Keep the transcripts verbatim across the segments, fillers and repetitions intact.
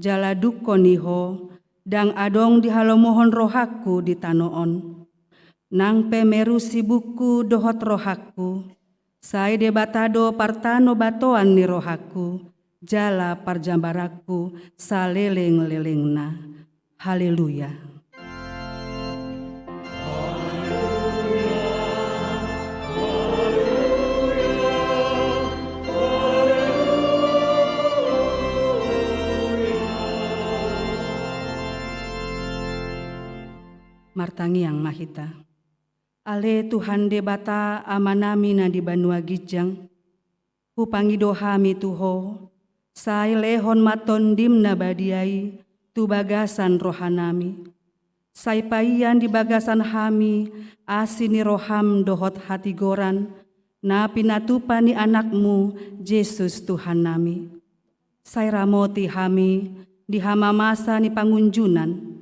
jala dungkon i ho, ndang adong dihalomohon rohangku di tano on. Nang pe meru sibukku dohot rohangku, sai Debata do partanobatoan ni rohangku, jala parjambaranku saleleng-lelengna. Haleluya. Martangiang ma hita. Ale Tuhan Debata, Amanami na di banua ginjang, hupangido hami tu Ho, sai lehon ma Tondim na badia i tu bagasan rohanami. Sai paihon di bagasan hami asi ni roham dohot hatigoran, na pinatupa ni Anakmu, Jesus Tuhannami. Sai ramoti hami di hamamasa ni pangunjunan.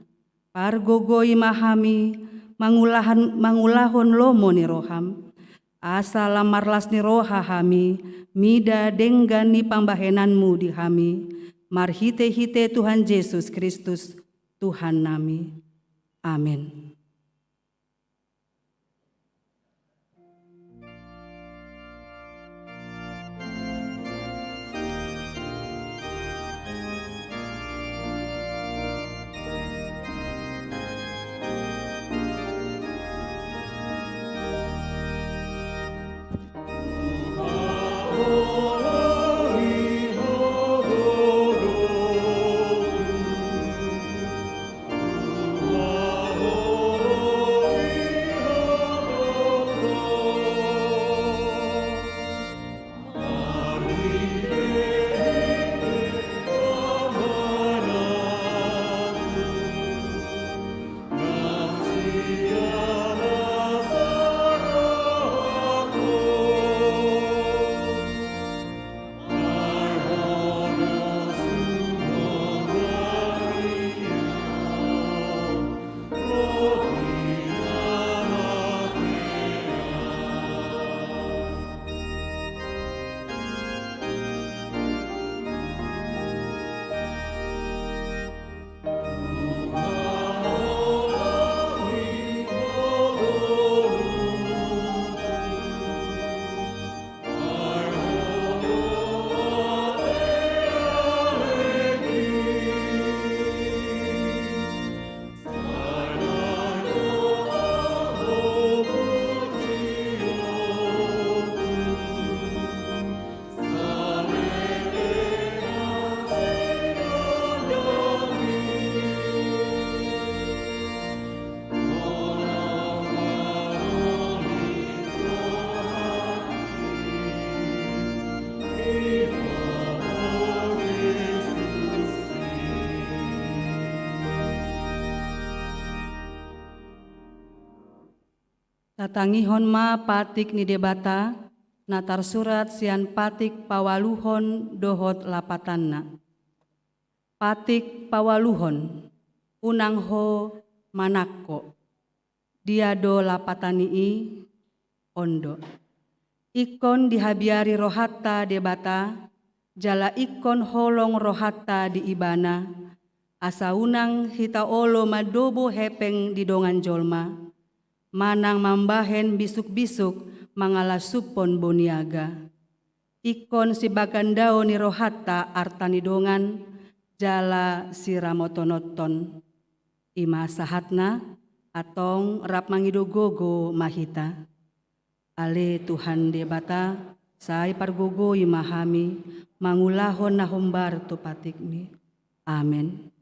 Pargogoi ma hami mangulahan, mangulahon lomo ni roham. Asa lam marlas ni roha hami mida denggan ni pambahenanmu di hami. Marhite-hite Tuhan Jesus Kristus, Tuhannami. Amen. Tatangihon ma patik ni Debata, na tarsurat sian patik paualuhon dohot lapatanna. Patik paualuhon, unang ho manangko. Dia do lapatan ni i? On do. Ingkon dihabiari rohanta Debata, jala ingkon holong rohanta di Ibana, asa unang hita olo mandobo hepeng di dongan jolma, manang mambahen bisuk-bisuk mangalasuphon boniaga. Ingkon sibagandao ni rohanta arta ni dongan jala siramotononhon. I ma sahatna, antong rap mangido gogo ma hita. Ale Tuhan Debata, sai pargogoi ma hami mangulahon na hombar tu patikmi. Amen.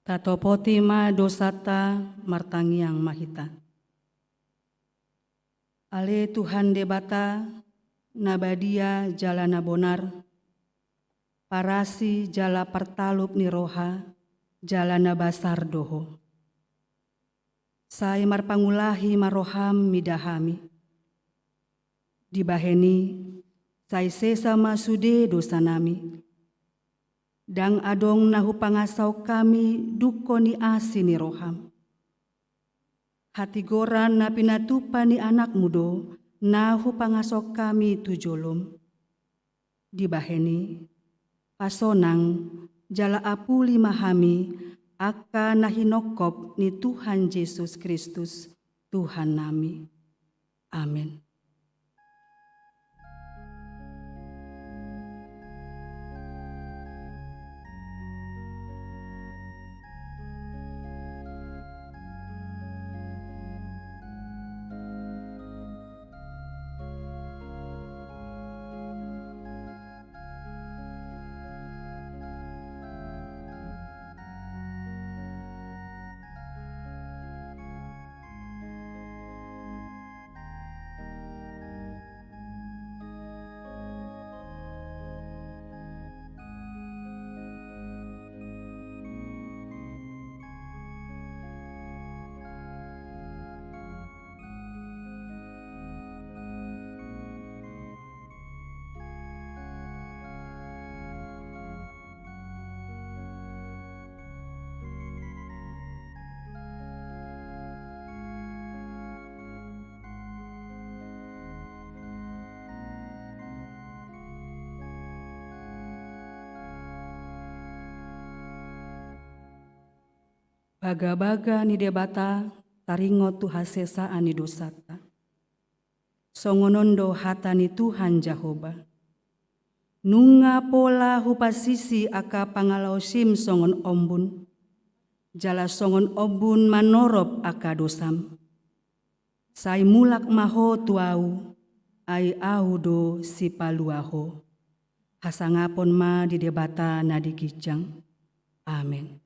Tatopoti ma dosanta, martangiang ma hita. Ale Tuhan Debata, na badia jala na bonar, parasi jala partalup ni roha, jala na basar do Ho. Sai marpangulahi ma roham mida hami. Dibahen i, sai sesa ma sude dosanami. Ndang adong na hupangasahon hami dungkon ni asi ni roham. Hatigoran na pinatupa ni Anakmu do na hupangasahon hami tu jolom. Dibahen i, pasonang jala apuli ma hami angka na hinongkop ni Tuhan Jesus Kristus, Tuhannami. Amen. Bagabaga ni Debata taringot tu hasesaan ni dosanta. Songon on do hata ni Tuhan Jahowa: Nunga pola hupasisi angka pangalaosim songon ombun, jala songon ombun manorop angka dosam. Sai mulak ma ho tu Ahu, ai Ahu do Sipalua ho. Hasangapon ma di Debata na di ginjang. Amen.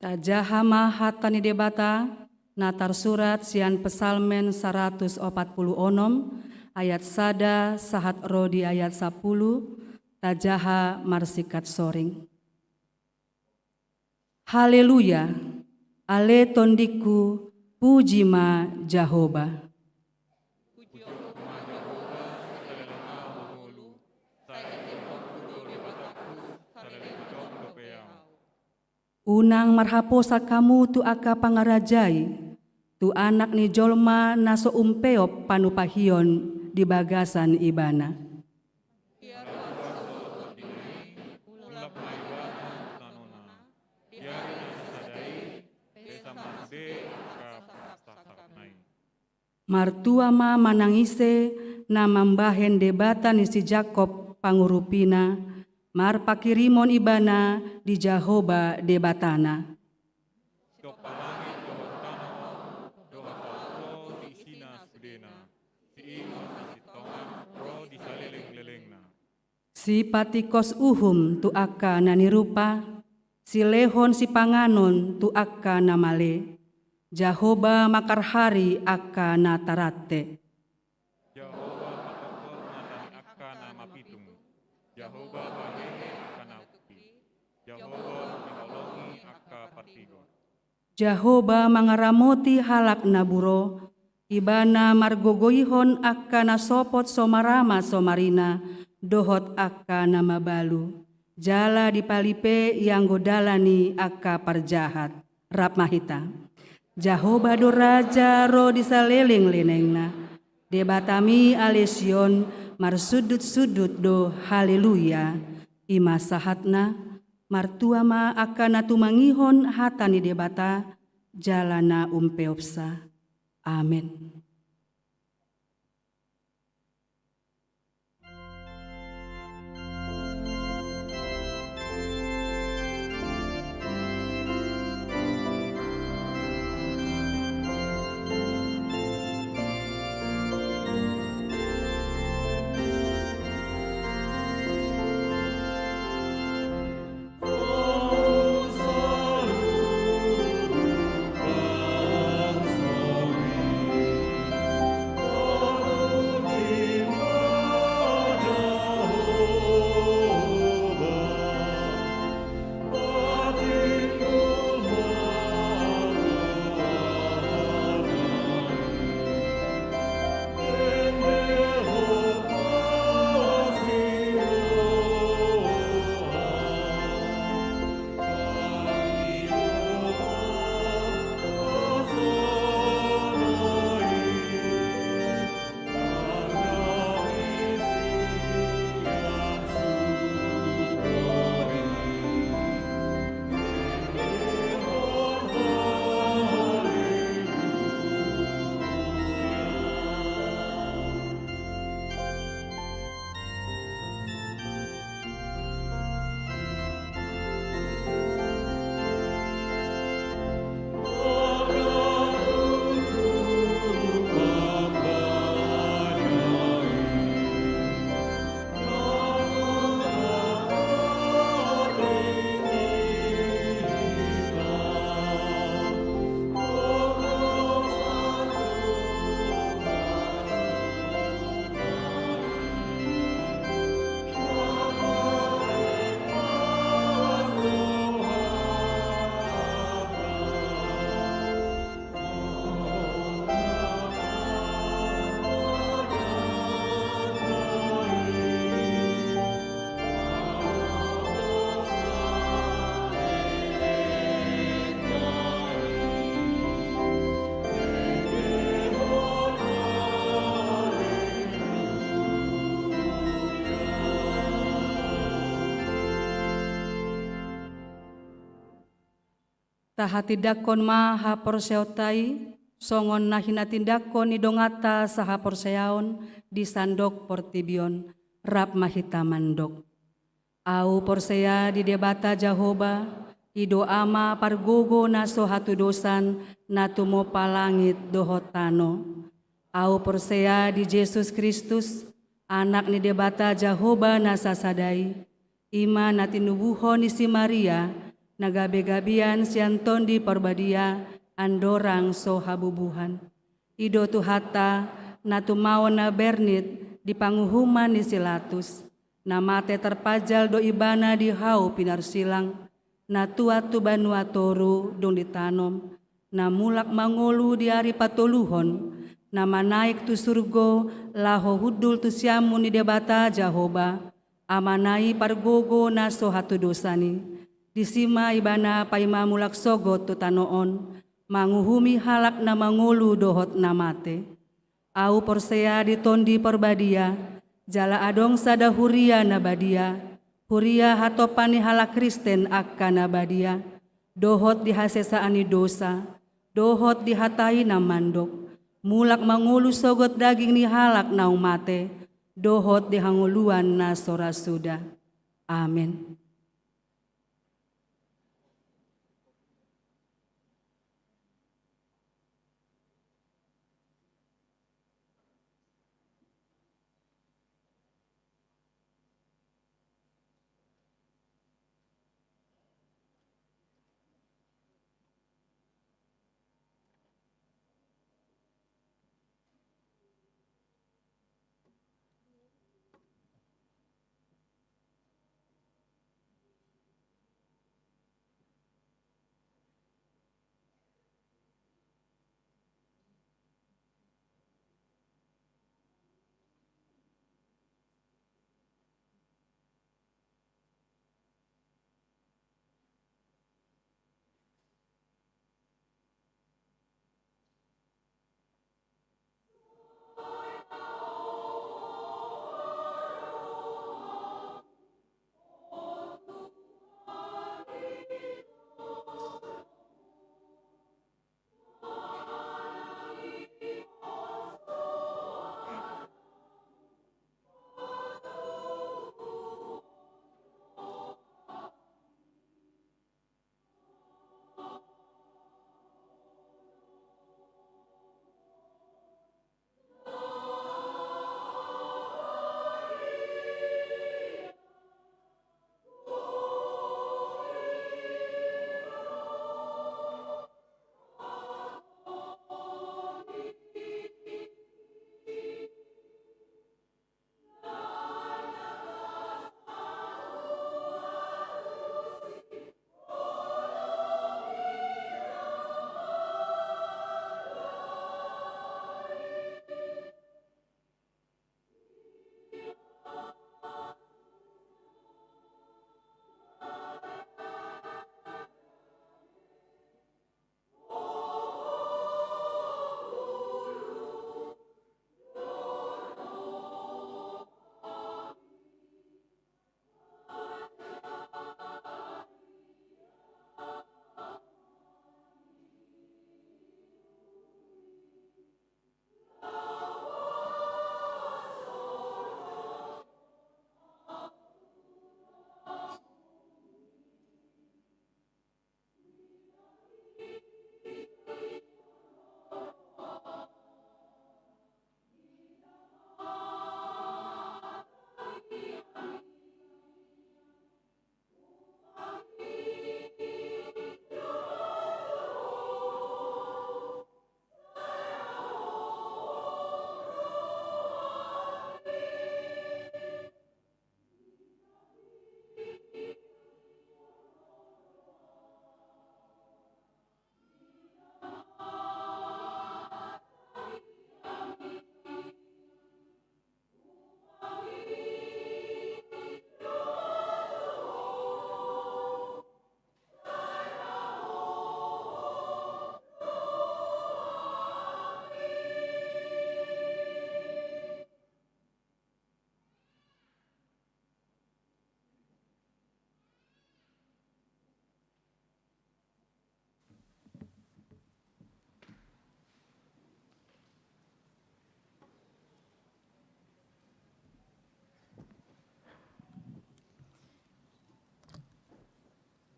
Tajaha ma hata ni Debata na tarsurat sian Psalmen saratus opat pulu onom, ayat sada sahat ro di ayat sampulu, tajaha marsingkat soring. Haleluya, ale tondingku, puji ma Jahowa. Puji ma Jahowa, saleleng ni ngolu, saleleng ni ngolu, saleleng ni ngolu, saleleng ni ngolu. Unang marhaposan hamu tu angka pangarajai, tu Anak ni jolma na so umpeop panumpahion di bagasan Ibana. Martua ma manang ise na mambahen Debata ni si Jakob pangurupina, marpanghirimon ibana di Jahoba Debatana. Sitompa langit dohot tano on, dohot ahu ro di isina sudena, siingot na sintonga ro di salelenglelengna. Sipatingkos uhum tu angka na nirupa, silehon sipanganon tu angka na male. Jahoba mangkarhari angka na tarante. Jahoba mangkophop mata ni angka na mapitung. Jahoba pahehe angka na ungkit. Jahoba mangkaholongi angka partigor. Jahoba mangaramoti halak na buro, Ibana margogoihon angka na sopot so marama somarina dohot angka na mabalu, jala dipalipe ianggo dalan ni angka parjahat. Rap ma hita. Jahoba do raja ro di salelenglelengna. Debatami ale Sion, marsundutsundut do haleluya. I ma sahatna. Martua ma angka na tumangihon hata ni Debata jala na umpeopsa. Amen. Tahatindangkon ma haporseaonta i, songon na hinatindangkon ni donganta sahaporseaon di sandok portibi on. Rap ma hita mandok. Ahu porsea di Debata Jahowa, i do Ama pargogo na so hatudosan, na tumompa langit dohot tano. Ahu porsea di Jesus Kristus, Anak ni Debata Jahowa na sasada i, i ma na tinubuhon ni si Maria, na gabe-gabean sian Tondi Parbadia, andorang so habubuhan. I do Tuhanta, na tumaon na bernit di panguhuman ni si Latus, na mate tarpajal do Ibana di hau pinarsilang, na tuat tu banua toru dung ditanom, na mulak mangolu di ari patoluhon, na manaek tu surgo laho hundul tu siamun ni Debata Jahowa, Amana i pargogo na so hatudosan i. Disi ma Ibana paima mulak sogot tu tano on, manguhumi halak na mangolu dohot na mate. Ahu porsea di Tondi Parbadia, jala adong sada huria na badia, huria hatompa ni halak Kristen angka na badia, dohot di hasesaan ni dosa, dohot di hata i na mandok, mulak mangolu sogot daging ni halak naung mate, dohot di hangoluan na so ra suda. Amen.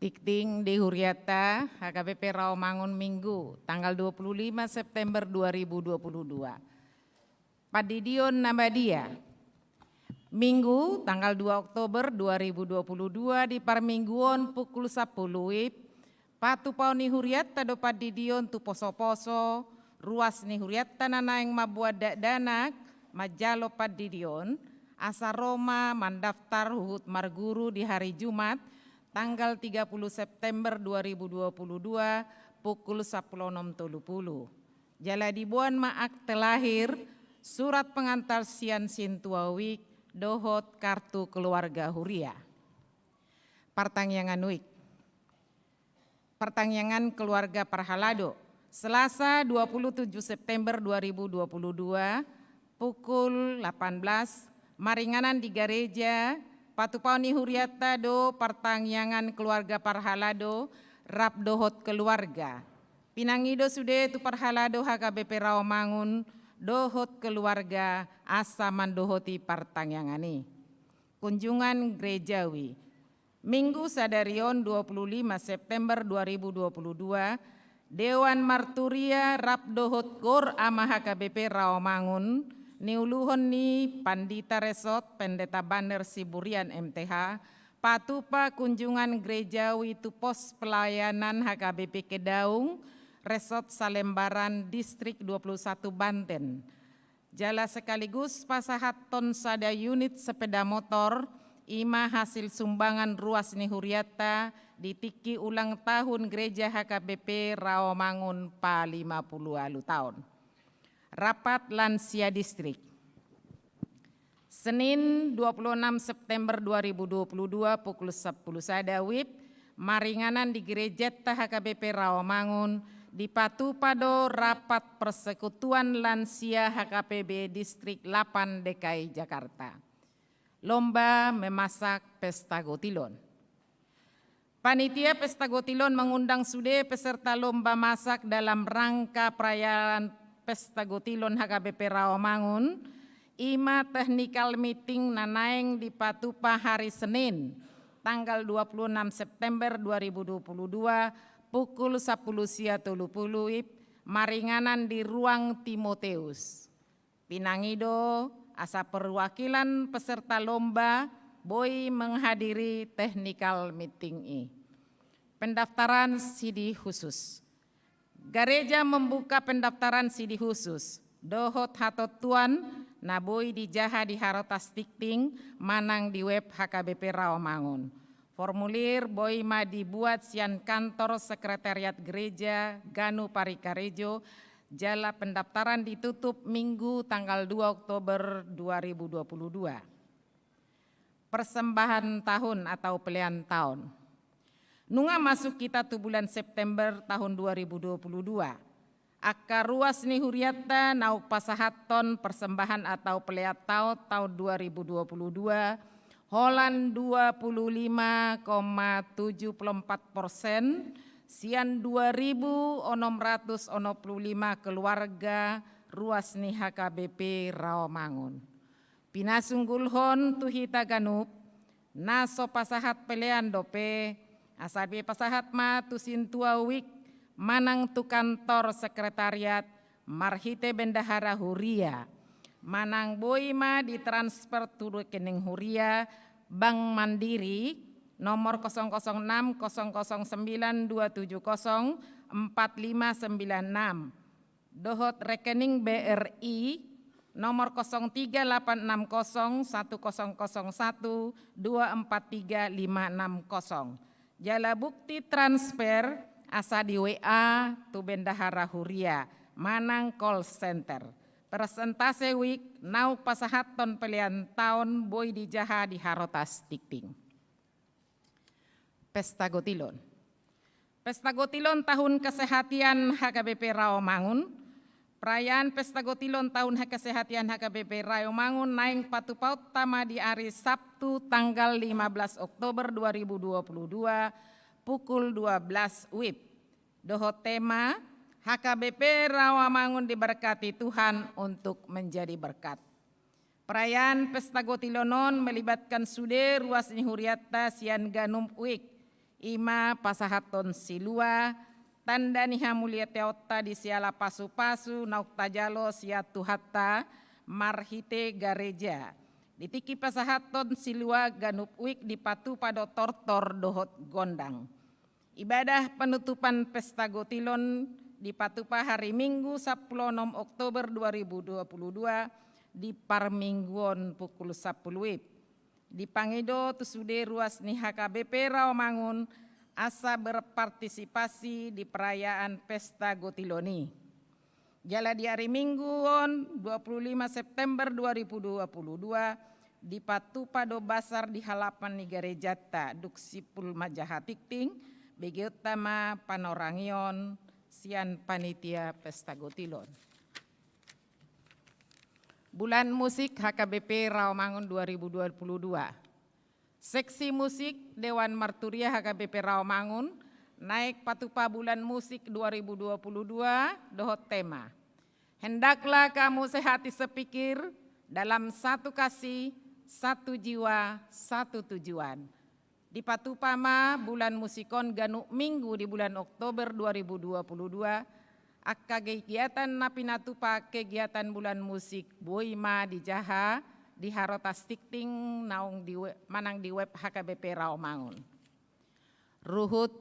Tingting di hurianta, H K B P Rawamangun, Minggu, tanggal dua puluh lima September dua ribu dua puluh dua. Pandidion na badia. Minggu, tanggal dua Oktober dua ribu dua puluh dua, di parmingguon pukul sampulu WIB, patupaon ni hurianta do pandidion tu poso-poso, ruas ni hurianta na naeng mamboan dakdanak manjalo pandidion, asa ro ma mandaftar huhut marguru di hari Jumat, tanggal tiga puluh September dua ribu dua puluh dua, pukul sampulu onom tolu pulu. Jala diboan ma akte lahir, surat pengantar sian sintua WIB, dohot kartu keluarga huria. Partangiangan WIB. Partangiangan Keluarga Parhalado. Selasa, dua puluh tujuh September dua ribu dua puluh dua, pukul delapan belas, maringanan di gareja, patupaon ni hurianta do partangiangan keluarga parhalado rap dohot keluarga. Pinangido sude tu parhalado H K B P Rawamangun dohot keluarga asa mandohoti partangiangan i. Kunjungan gerejawi. Minggu sadari on, dua puluh lima September dua ribu dua puluh dua, Dewan Marturia rap dohot Gor Ama H K B P Rawamangun, niuluhon ni Pandita Resort Pendeta Banner Siburian M T H, patupa kunjungan gerejawi tu pos pelayanan H K B P Kedaung, Resort Salembaran, Distrik dua puluh satu Banten. Jala sekaligus pasahathon sada unit sepeda motor, i ma hasil sumbangan ruas ni hurianta di tingki ulang tahun Gereja H K B P Rawamangun palima pulu ualu taon. Rapat Lansia Distrik. Senin, dua puluh enam September dua ribu dua puluh dua, pukul sapuluh sada WIB, maringanan di gerejanta H K B P Rawamangun, dipatupa do rapat persekutuan lansia H K P B Distrik delapan D K I Jakarta. Lomba memasak pesta gotilon. Panitia pesta gotilon mengundang sude peserta lomba masak dalam rangka perayaan pesta gotilon H K B P Rawamangun, i ma technical meeting na naeng dipatupa hari Senin, tanggal dua puluh enam September dua ribu dua puluh dua, pukul sapuluh sia tolu pulu WIB, maringanan di Ruang Timoteus. Pinangido asa perwakilan peserta lomba boi menghadiri technical meeting i. Pendaftaran sidi khusus. Gareja membuka pendaftaran sidi khusus dohot hatontuan na boi dijaha di harotas tingting manang di web H K B P Rawamangun. Formulir boi ma dibuat sian kantor sekretariat gereja ganup ari karejo, jala pendaftaran ditutup Minggu tanggal dua Oktober dua ribu dua puluh dua. Persembahan tahun atau pelean taon. Nunga masuk hita tu bulan September tahun dua ribu dua puluh dua. Angka ruas ni hurianta naung pasahathon persembahan atau pelean taon tahun dua ribu dua puluh dua, holan dua puluh lima koma tujuh puluh empat persen, sian dua ribu onom ratus onom puluh lima keluarga ruas ni H K B P Rawamangun. Pinasunggulhon tu hita ganup, na so pasahat pelean dope, asa dipasahat ma tu sintua wik manang tu kantor sekretariat marhite bendahara huria, manang boi ma ditransfer tu rekening huria Bank Mandiri, nomor kosong kosong enam kosong kosong sembilan dua tujuh kosong empat lima sembilan enam, dohot rekening B R I nomor kosong tiga delapan enam kosong satu kosong kosong satu dua empat tiga lima enam kosong. Jala bukti transfer asa di W A tu bendahara huria manang call center. Persentase wik naung pasahathon pelean taon boi dijaha di harotas tingting. Pesta Gotilon. Pesta Gotilon Tahun Kesehatian H K B P Rawamangun. Perayaan Pesta Gotilon Tahun Kesehatian H K B P Rawamangun naeng patupaonta ma di ari Sabtu tanggal lima belas Oktober dua ribu dua puluh dua pukul dua belas wib. Dohot tema, H K B P Rawamangun diberkati Tuhan untuk menjadi berkat. Perayaan Pesta Gotilon on melibatkan sude ruas ni hurianta sian ganup wik, i ma pasahathon silua, tanda ni hamuliateonta di siala pasupasu naung tajalo sian Tuhanta marhite gareja. Di tingki pasahathon silua ganup wik dipatupa do tortor dohot gondang. Ibadah penutupan Pesta Gotilon dipatupa hari Minggu sapuluh onom Oktober dua ribu dua puluh dua di parmingguon pukul sapuluh wib. Dipangido tu sude ruas ni H K B P Rawamangun asa berpartisipasi di perayaan Pesta Gotilon i. Jala di ari Minggu on, dua puluh lima September dua ribu dua puluh dua, dipatupa do basar di halaman ni garejanta, dung simpul ma jaha tingting, Begeonta ma panorangion sian panitia pesta gotilon. Bulan Musik H K B P Rawamangun dua ribu dua puluh dua. Seksi musik Dewan Marturia H K B P Rawamangun naeng patupa Bulan Musik dua ribu dua puluh dua dohot tema: Hendaklah kamu sehati sepikir, dalam satu kasih, satu jiwa, satu tujuan. Dipatupa ma Bulan Musik on ganup minggu di bulan Oktober dua ribu dua puluh dua. Angka kegiatan na pinatupa kegiatan Bulan Musik boi ma dijaha di Harotas Tingting naung di we-, manang di web H K B P Rawamangun. Ruhut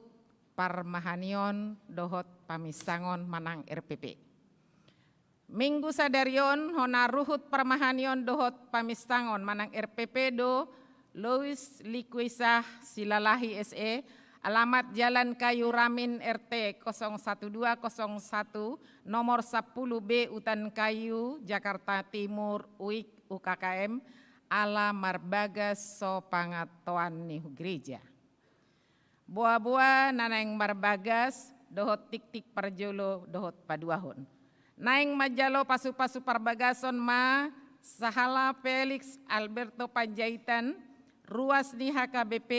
parmahanion dohot paminsangon manang R P P. Minggu sadari on hona ruhut parmahanion dohot paminsangon manang R P P do Lois Likuisah Silalahi S E, alamat Jalan Kayu Ramin R T kosong satu dua kosong satu, nomor sapuluh B Utan Kayu, Jakarta Timur, Uik U K K M, ala marbagas so pangatoan ni gereja. Boa-boa na naeng marbagas dohot tiktik parjolo dohot paduahon. Naeng manjalo pasu-pasu parbagason ma sahala Felix Alberto Panjaitan, ruas ni H K B P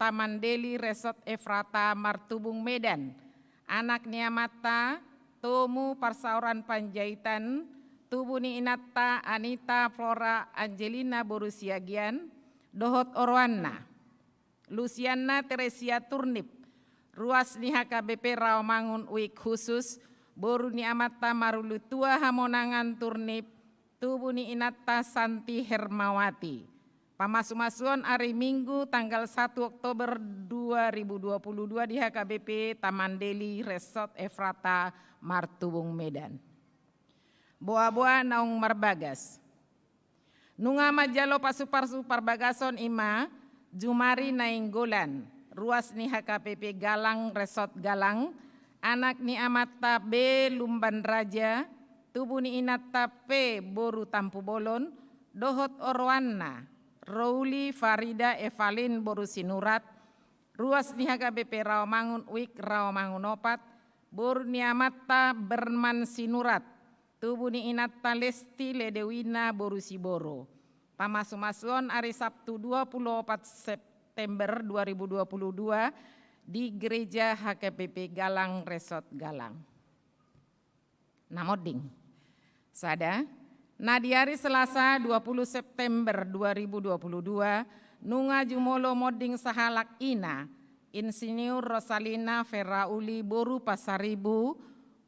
Taman Deli Resort Efrata Martubung Medan, anak ni amanta Tomu Parsaoran Panjaitan, tubu ni inanta Anita Flora Angelina boru Siagian, dohot oroanna. Lusiana Teresia Turnip, ruas ni H K B P Rawamangun Uik Husus, boru ni amanta Marulutua Hamonangan Turnip, tubu ni inanta Santi Hermawati. Pamasu-masuon ari Minggu tanggal satu Oktober dua ribu dua puluh dua di H K B P Taman Deli Resort Efrata Martubung Medan. Boa-boa naung marbagas. Nunga manjalo pasu-pasu parbagason i ma Jumari Nainggolan, ruas ni H K B P Galang Resort Galang, anak ni amanta B Lumban Raja, tubu ni inanta P boru Tampubolon, dohot oroanna, Rouli Farida Evalin boru Sinurat, ruas ni H K B P Rawamangun Uik Rawamangun Opat, boru ni amanta Berman Sinurat, tubu ni inanta Lesti Ledewina boru Siboro. Pamasu-masuon ari Sabtu dua puluh opat September dua ribu dua puluh dua di Gereja H K B P Galang Resort Galang. Na monding. Sada, na di ari Selasa dua puluh September dua ribu dua puluh dua, nunga jumolo monding sahalak ina, Insinyur Rosalina Ferrauli boru Pasaribu,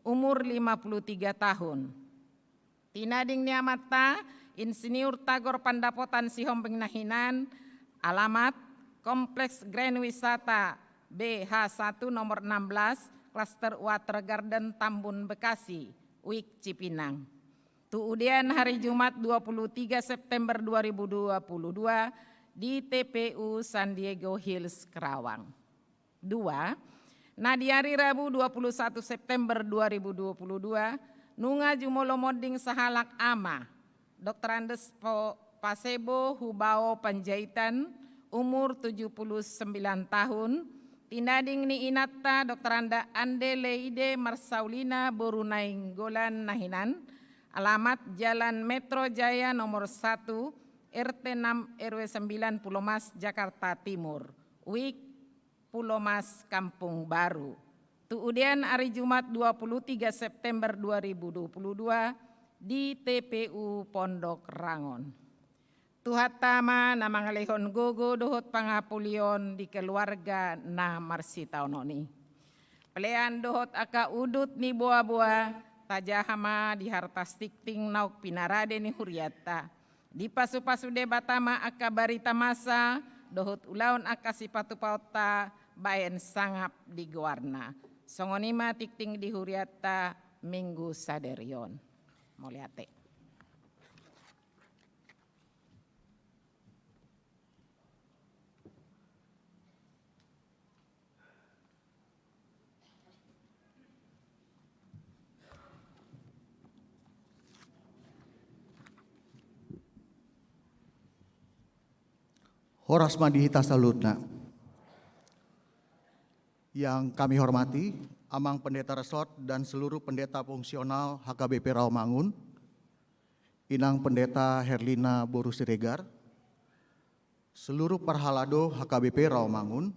umur lima puluh tiga tahun. Tinading ni amanta, Insinyur Tagor Pandapotan Sihombing na hinan, alamat Kompleks Grand Wisata B H satu nomor enam belas, Cluster Water Garden Tambun Bekasi, Uik Cipinang. Tu udean hari Jumat dua puluh tiga September dua ribu dua puluh dua di T P U San Diego Hills Kerawang. Dua, na di ari Rabu dua puluh satu September dua ribu dua puluh dua, nunga jumolo monding sahalak ama, Doktor Andes Po-, Pasebo Hubao Panjaitan, umur tujuh puluh sembilan tahun, tinading ni inanta Doktor Anda Ande Leide Marsaulina boru Nainggolan na hinan, alamat Jalan Metro Jaya nomor satu, R T enam, R W sembilan, Pulomas, Jakarta Timur. Uik, Pulomas, Kampung Baru. Tu udean ari Jumat dua puluh tiga September dua ribu dua puluh dua di T P U Pondok Rangon. Tuhanta ma na mangalehon gogo dohot pangapulion di keluarga na marsitaonon i. Pelean dohot angka udut ni boa-boa, tajaha ma di Harotas Tingting naung pinarade ni hurianta. Dipasu-pasu Debata ma angka barita masa dohot ulaon angka sipatupaonta baen sangap di goarna. Songon i ma tingting di hurianta Minggu sadari on. Mauliate. Horas ma di hita saluhutna. Yang kami hormati, Amang Pendeta Resort dan seluruh pendeta fungsional H K B P Rawamangun, Inang Pendeta Herlina Boru Siregar, seluruh parhalado H K B P Rawamangun,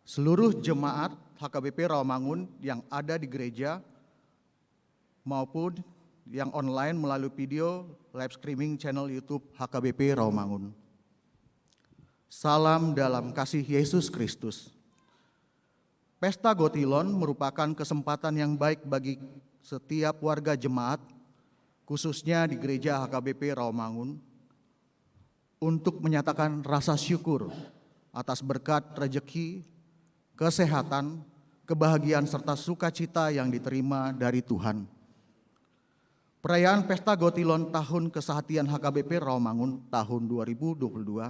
seluruh jemaat H K B P Rawamangun yang ada di gereja maupun yang online melalui video live streaming channel YouTube H K B P Rawamangun. Salam dalam kasih Yesus Kristus. Pesta Gotilon merupakan kesempatan yang baik bagi setiap warga jemaat, khususnya di Gereja H K B P Rawamangun, untuk menyatakan rasa syukur atas berkat rezeki, kesehatan, kebahagiaan, serta sukacita yang diterima dari Tuhan. Perayaan Pesta Gotilon tahun kesahatian H K B P Rawamangun tahun dua ribu dua puluh dua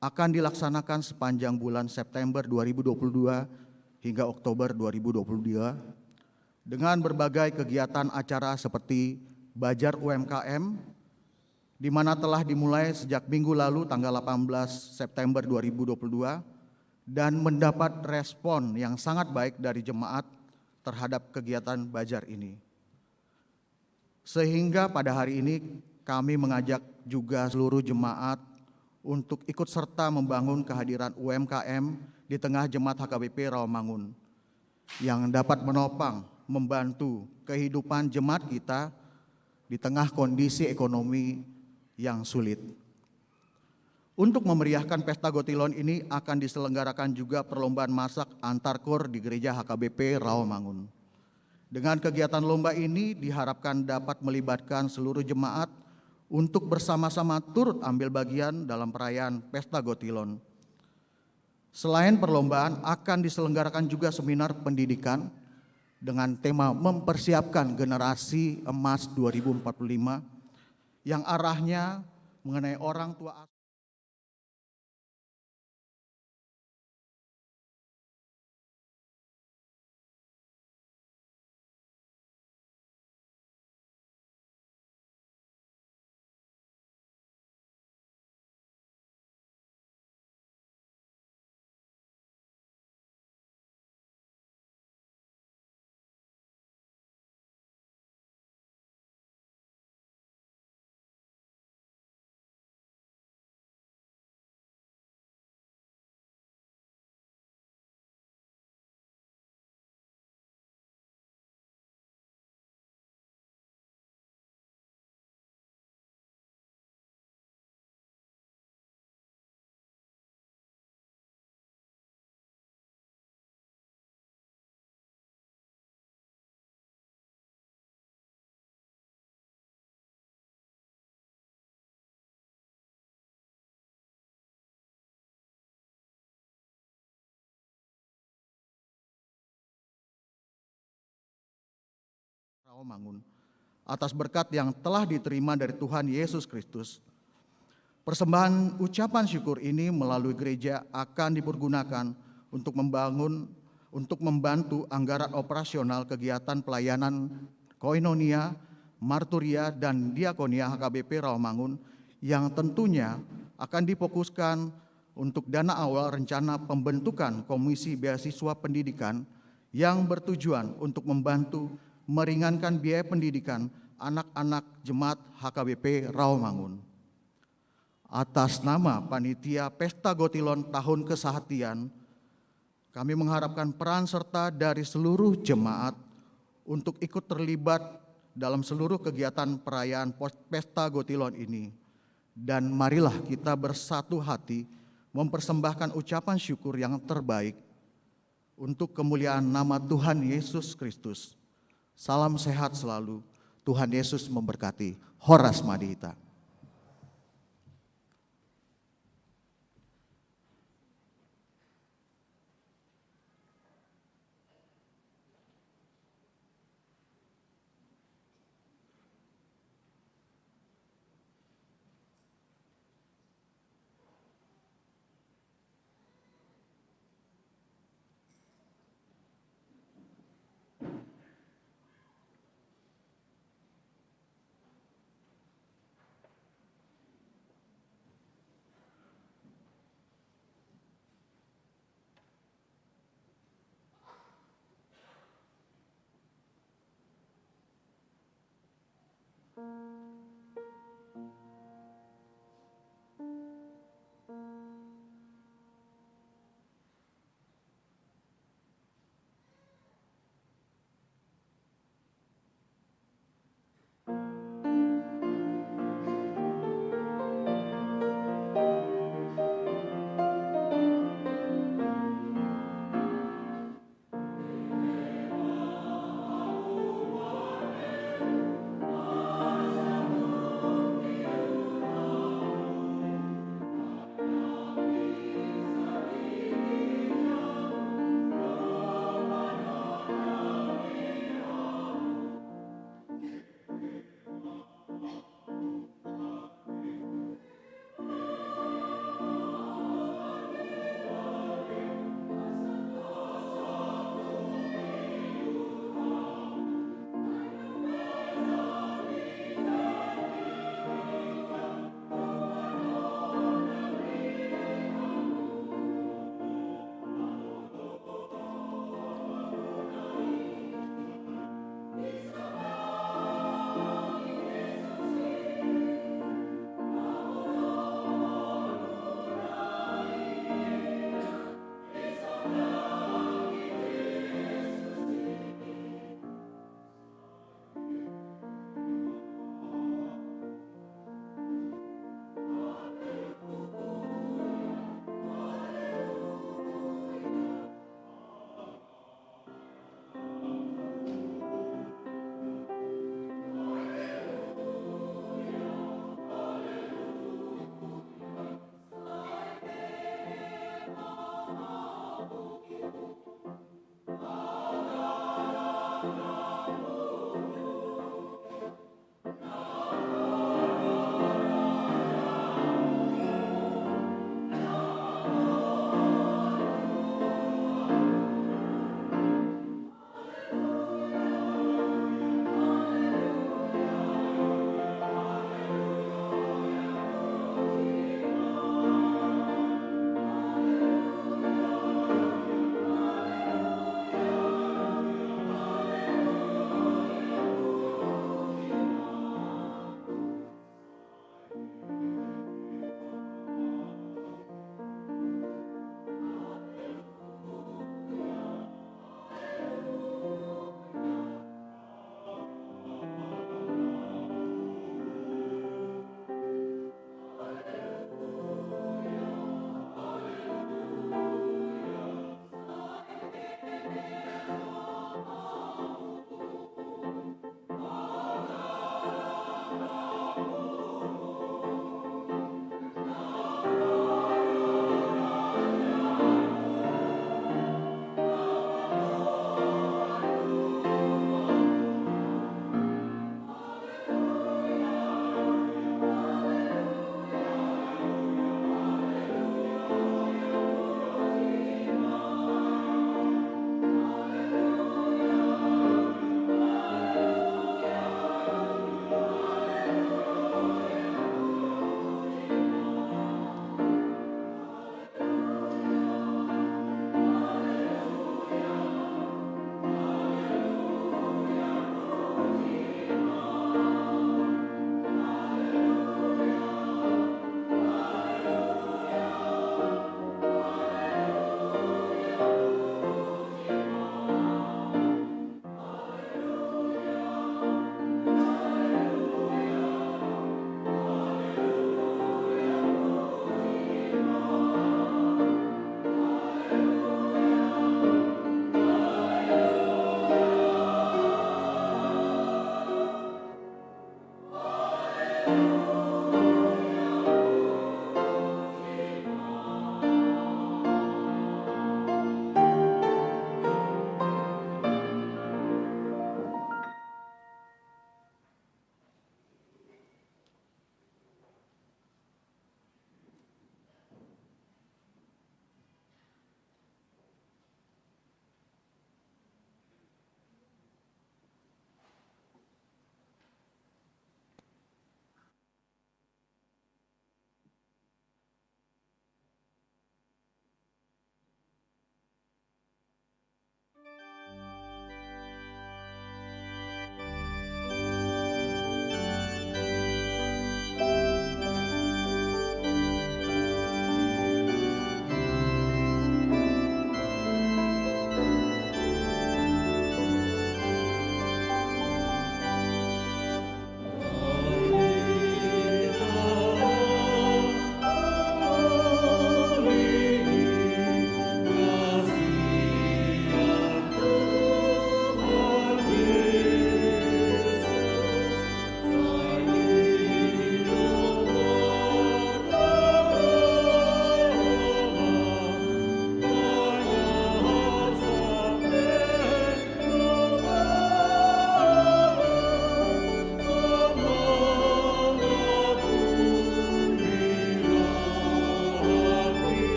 akan dilaksanakan sepanjang bulan September dua ribu dua puluh dua hingga Oktober dua ribu dua puluh dua, dengan berbagai kegiatan acara seperti Bazar U M K M, di mana telah dimulai sejak minggu lalu, tanggal delapan belas September dua ribu dua puluh dua, dan mendapat respon yang sangat baik dari jemaat terhadap kegiatan bazar ini. Sehingga pada hari ini kami mengajak juga seluruh jemaat untuk ikut serta membangun kehadiran U M K M di tengah jemaat H K B P Rawamangun, yang dapat menopang, membantu kehidupan jemaat kita di tengah kondisi ekonomi yang sulit. Untuk memeriahkan Pesta Gotilon ini akan diselenggarakan juga perlombaan masak antar kor di Gereja H K B P Rawamangun. Dengan kegiatan lomba ini diharapkan dapat melibatkan seluruh jemaat untuk bersama-sama turut ambil bagian dalam perayaan Pesta Gotilon. Selain perlombaan, akan diselenggarakan juga seminar pendidikan dengan tema Mempersiapkan Generasi Emas dua ribu empat puluh lima, yang arahnya mengenai orang tua asuh. Rawamangun, atas berkat yang telah diterima dari Tuhan Yesus Kristus. Persembahan ucapan syukur ini melalui gereja akan dipergunakan untuk membangun, untuk membantu anggaran operasional kegiatan pelayanan koinonia, marturia, dan diakonia H K B P Rawamangun, yang tentunya akan difokuskan untuk dana awal rencana pembentukan Komisi Beasiswa Pendidikan yang bertujuan untuk membantu meringankan biaya pendidikan anak-anak jemaat H K B P Rawamangun. Atas nama panitia Pesta Gotilon tahun kesahatian, kami mengharapkan peran serta dari seluruh jemaat untuk ikut terlibat dalam seluruh kegiatan perayaan pos-, Pesta Gotilon ini. Dan marilah kita bersatu hati mempersembahkan ucapan syukur yang terbaik untuk kemuliaan nama Tuhan Yesus Kristus. Salam sehat selalu. Tuhan Yesus memberkati. Horas ma di hita.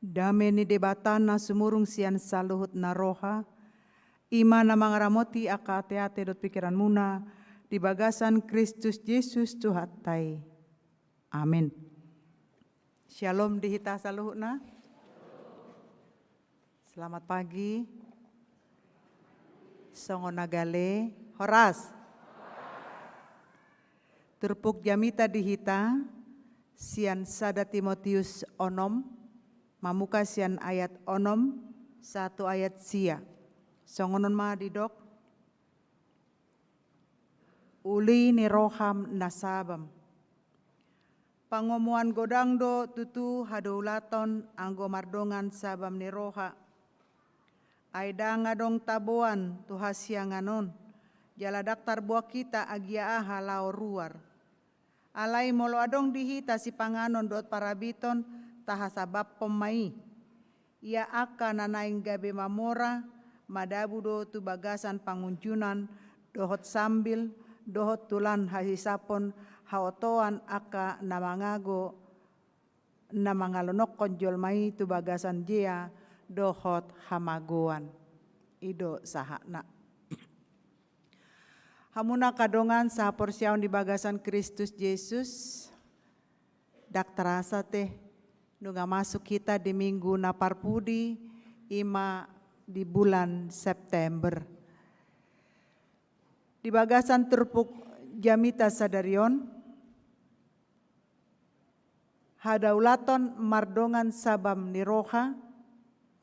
Dame ni Debata na sumurung sian saluhut na roha, i ma na mangaramoti angka ateate dohot pingkiranmuna di bagasan Kristus Jesus Tuhanta i. Amin. Syalom di hita saluhutna. Selamat pagi. Songon na gale, horas. Turpuk jamita di hita sian sada Timotius onom, mamuka sian ayat onom sahat tu ayat sia. Songon on ma didok. Uli ni roham na sabam. Pangomoan godang do tutu hadaulaton anggo mardongan sabam ni roha. Ai ndang adong taboan tu hasiangan on, jala ndang tarboan hita agia aha laho ruar. Alai molo adong di hita sipanganon dohot parabiton, tahasabamhon ma i. Ia angka na naeng gabe mamora, madabu do tu bagasan pangunjunan, dohot sambil, dohot tulan hasisapon haotoan angka na mangago, na mangalonokkon jolma i tu bagasan jea dohot hamagoan. I do sahatna. Hamuna angka dongan sahaporseaon di bagasan Kristus Jesus, ndang tarasa te, nunga masuk hita di minggu na parpudi, i ma di bulan September. Di bagasan turpuk jamita sadari on, hadaulaton mardongan sabam ni roha,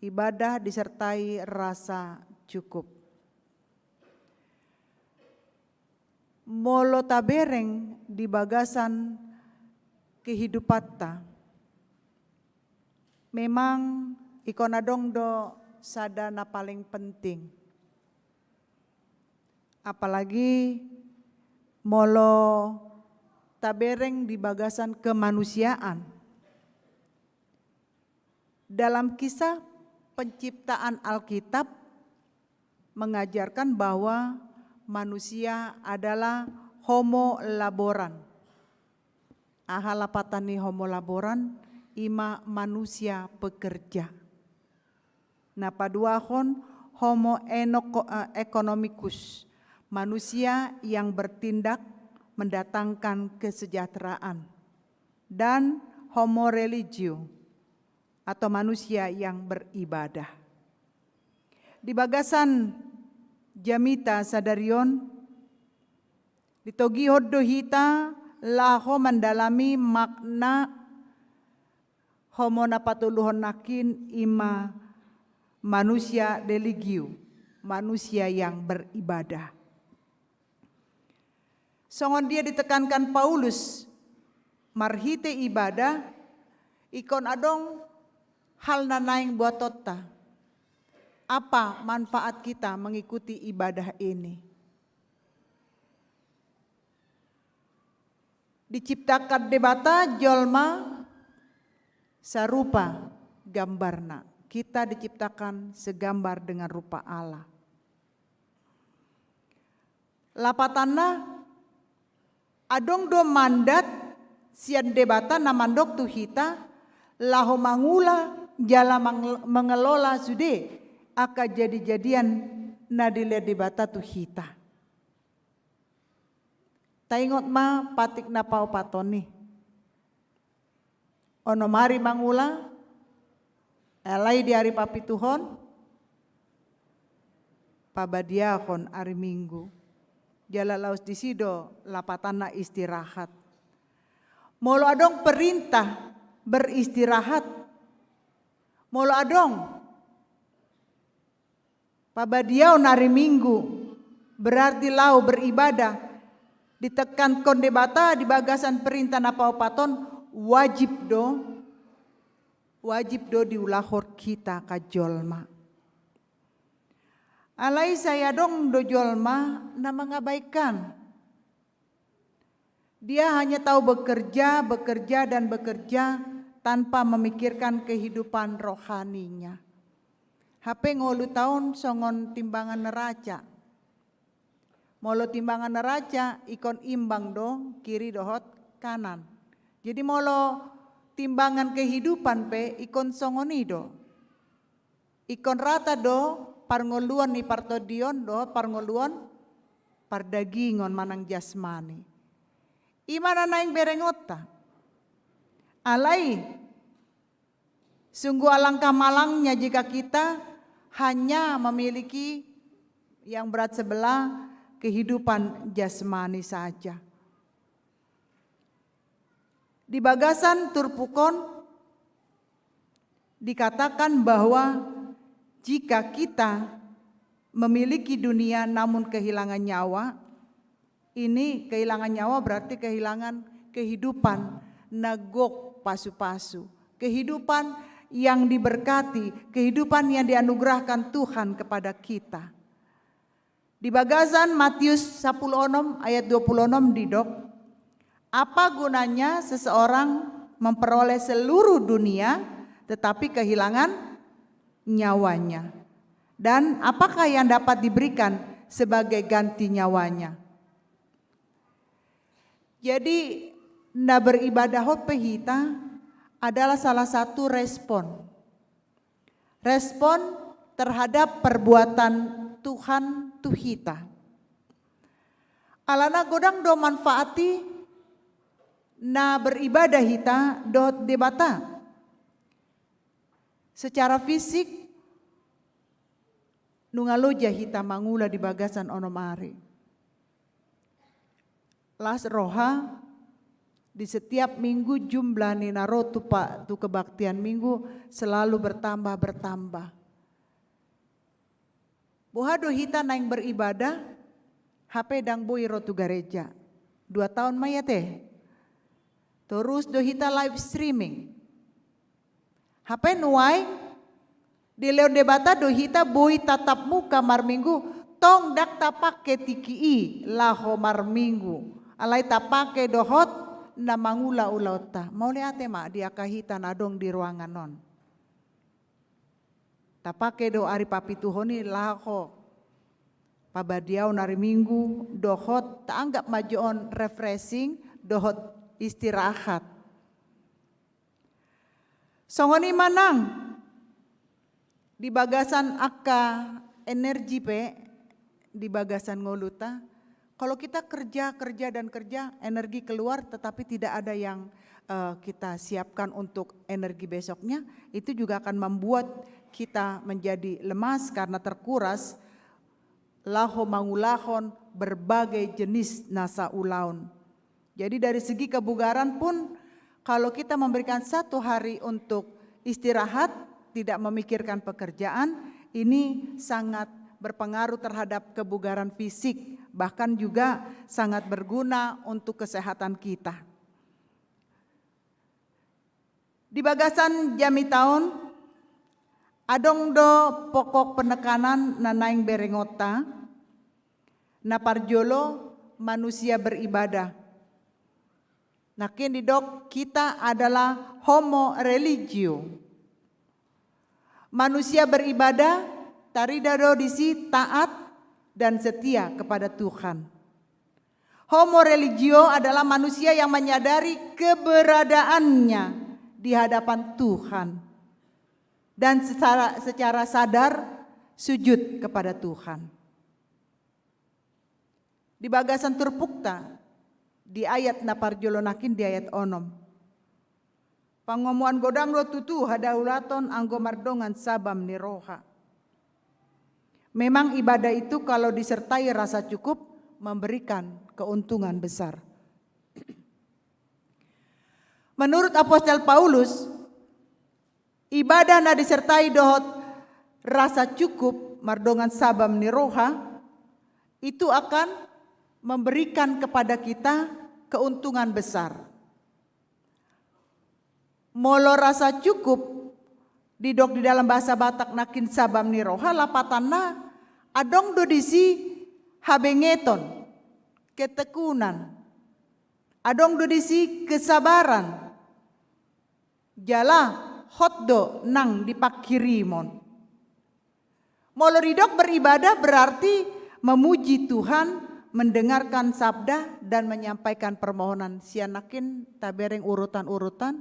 ibadah disertai rasa cukup. Molo tabereng di bagasan kehidupanta, memang ingkon adong do sada na paling penting. Apalagi molo tabereng di bagasan kemanusiaan. Dalam kisah penciptaan Alkitab mengajarkan bahwa manusia adalah homo laboran. Aha lapatan ni homo laboran? I ma manusia pekerja. Na paduahon homo enoko-, eh, economicus, manusia yang bertindak mendatangkan kesejahteraan. Dan homo religio, atau manusia yang beribadah. Di bagasan jamita sadari on, ditogihon do hita laho mandalami makna homo na patoluhon nangkin, i ma manusia religio, manusia yang beribadah. Songon dia ditekankan Paulus, marhite ibadah, ingkon adong hal na naeng buatonta. Apa manfaat kita mengikuti ibadah ini? Diciptakan Debata jolma sarupa gambarna. Kita diciptakan segambar dengan rupa Allah. Lapatanna, adong do mandat sian Debata na mandok tu hita, laho mangula jala mang-, mangelola sude angka jadi-jadian na dilehon Debata tu hita. Taingot ma patik na paopaton i. Onom ari mangula, alai di ari papituhon, pabadiahon ari Minggu. Jala laos disi do lapatanna istirahat. Molo adong perintah beristirahat, molo adong pabadiahon ari Minggu, berarti laho beribadah, ditekankon Debata di bagasan perintah na paopaton, wajib do, wajib do diulahon hita angka jolma. Alai sai adong do jolma na mengabaikan. Dia hanya tahu bekerja, bekerja, dan bekerja tanpa memikirkan kehidupan rohaninya. Hape ngolunta on songon timbangan neraca. Molo timbangan neraca, ingkon imbang do kiri dohot kanan. Jadi molo Timbangan kehidupan pe ingkon songon i do. Ingkon rata do parngoluon ni partondion dohot parngoluon pardagingon manang jasmani. I ma na naeng berengonta. Alai, sungguh alangkah malangnya jika kita hanya memiliki yang berat sebelah kehidupan jasmani saja. Di bagasan turpuk on dikatakan bahwa jika kita memiliki dunia namun kehilangan nyawa, ini kehilangan nyawa berarti kehilangan kehidupan na gok pasu-pasu, kehidupan yang diberkati, kehidupan yang dianugerahkan Tuhan kepada kita. Di bagasan Matius sapuluh onom ayat dua puluh onom didok, apa gunanya seseorang memperoleh seluruh dunia tetapi kehilangan nyawanya? Dan apakah yang dapat diberikan sebagai ganti nyawanya? Jadi, na beribadah pe hita adalah salah satu respon. Respon terhadap perbuatan Tuhan tu hita. Alana godang do manfaat i na beribadah hita dohot Debata. Secara fisik, nunga loja hita mangula di bagasan onom ari. Las roha, di setiap minggu jumlah ni na ro tu pa-, tu kebaktian minggu selalu bertambah, bertambah. Boha do hita naeng beribadah, hape ndang boi ro tu gareja. Dua taon ma i ate. Torus do hita live streaming. Hape nuaeng dilehon Debata do hita boi tatap muka marminggu, tong ndang tapake tingki i laho marminggu. Alai tapake dohot na mangula ulaonta. Mauliate ma di angka hita na adong di ruangan on. Tapake do ari papituhon i laho pabadiaon ari Minggu, dohot taanggap ma jo on refreshing, dohot istirahat. Songon i ma nang di bagasan angka energi pe di bagasan ngolunta. Kalau kita kerja, kerja, dan kerja, energi keluar, tetapi tidak ada yang, eh, kita siapkan untuk energi besoknya, itu juga akan membuat kita menjadi lemas karena terkuras laho mangulahon berbagai jenis nasa ulaon. Jadi, dari segi kebugaran pun, kalau kita memberikan satu hari untuk istirahat, tidak memikirkan pekerjaan, ini sangat berpengaruh terhadap kebugaran fisik, bahkan juga sangat berguna untuk kesehatan kita. Di bagasan jamita on, adong do pokok penekanan na naeng berengonta. Na parjolo, manusia beribadah. Nangkin didok, kita adalah homo religio. Manusia beribadah, tarida do disi taat dan setia kepada Tuhan. Homo religio adalah manusia yang menyadari keberadaannya di hadapan Tuhan dan secara, secara sadar sujud kepada Tuhan. Di bagasan turpukta, di ayat na parjolo nangkin di ayat onom. Pangomoan godang do tutu hadaulaton anggo mardongan sabam ni roha. Memang ibadah itu kalau disertai rasa cukup memberikan keuntungan besar. Menurut Apostel Paulus, ibadah na disertai dohot rasa cukup mardongan sabam ni roha itu akan memberikan kepada kita keuntungan besar. Molo rasa cukup didok di dalam bahasa Batak nangkin sabam ni roha, lapatanna adong do disi habengeton, ketekunan, adong do disi kesabaran, jala hot do nang di pangkirimon. Molo didok beribadah berarti memuji Tuhan, mendengarkan sabda, dan menyampaikan permohonan. Sian nangkin tabereng urutan-urutan.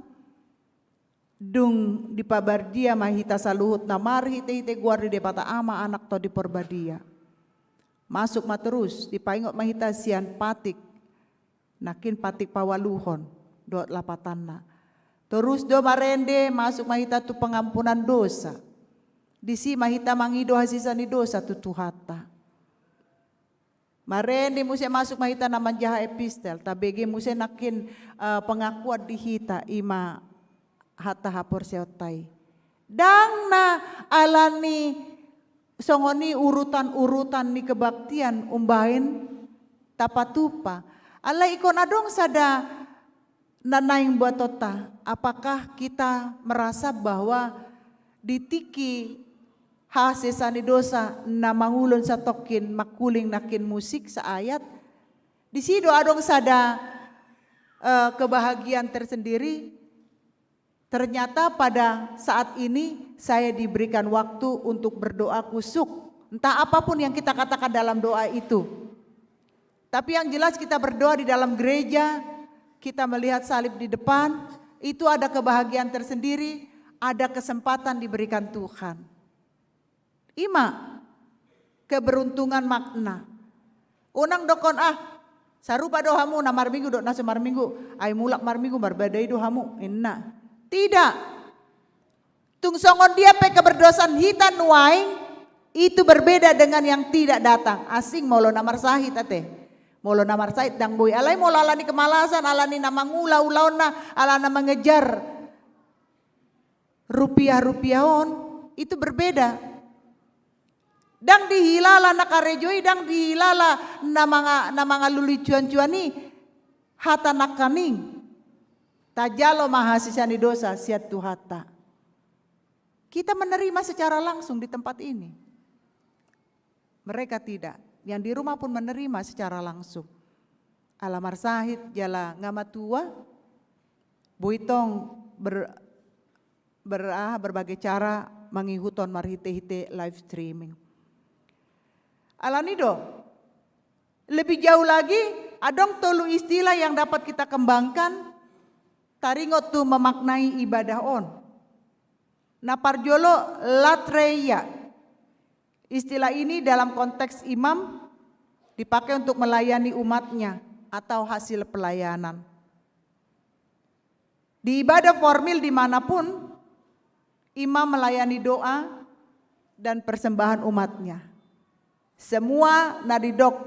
Dung dipabardia ma hita saluhutna marhite-hite goar ni Debata Ama, Anak, Tondi Porbadia. Masuk ma torus, dipaingot ma hita sian patik, nangkin patik paualuhon, dohot lapatanna. Torus do marende, masuk ma hita tu pengampunan dosa. Disi ma hita mangido hasesaan ni dosa tu Tuhanta. Marende muse, masuk ma hita na manjaha epistel, tabege muse nangkin, eh, pengakuan di hita, i ma hata haporseaonta i. Ndang na alani songon i urutan-urutan ni kebaktian umbahen tapatupa. Alai ingkon adong sada na naeng buatonta, apakah kita merasa bahwa di tingki hasesaan ni dosa na mangulon satongkin mangkuling nangkin musik saayat, disi do adong sada, eh, kebahagiaan tersendiri. Ternyata pada saat ini saya diberikan waktu untuk berdoa khusyuk. Entah apapun yang kita katakan dalam doa itu. Tapi yang jelas kita berdoa di dalam gereja, kita melihat salib di depan, itu ada kebahagiaan tersendiri, ada kesempatan diberikan Tuhan. I ma keberuntungan makna. Unang dokkon, ah, sarupa do hamu na marminggu dohot na so marminggu, ai mulak marminggu marbadai do hamu, ninna. Tidak. Tung songon dia pe keberdosaan hita nuaeng, itu berbeda dengan yang tidak datang. Asing molo na marsahit ate. Molo na marsahit ndang boi. Alai molo alani kemalasan, alani na mangula ulaonna, ala na mengejar rupiah-rupiah on, itu berbeda. Ndang dihilala na karejo i, ndang dihilala na manga-, na mangalului cuan-cuan i, hata nangkaning. Tajalo ma hasesaan ni dosa sian Tuhanta. Kita menerima secara langsung di tempat ini. Mereka tidak. Yang di rumah pun menerima secara langsung. Ala marsahit jala nga matua, boi tong ber-, ber-, ah, berbagai cara mangihuthon marhite-hite live streaming. Alani do, lebih jauh lagi, adong tolu istilah yang dapat kita kembangkan, taringot tu memaknai ibadah on. Na parjolo, latreia. Istilah ini dalam konteks imam dipakai untuk melayani umatnya atau hasil pelayanan. Di ibadah formil di mana pun, imam melayani doa dan persembahan umatnya. Semua na didok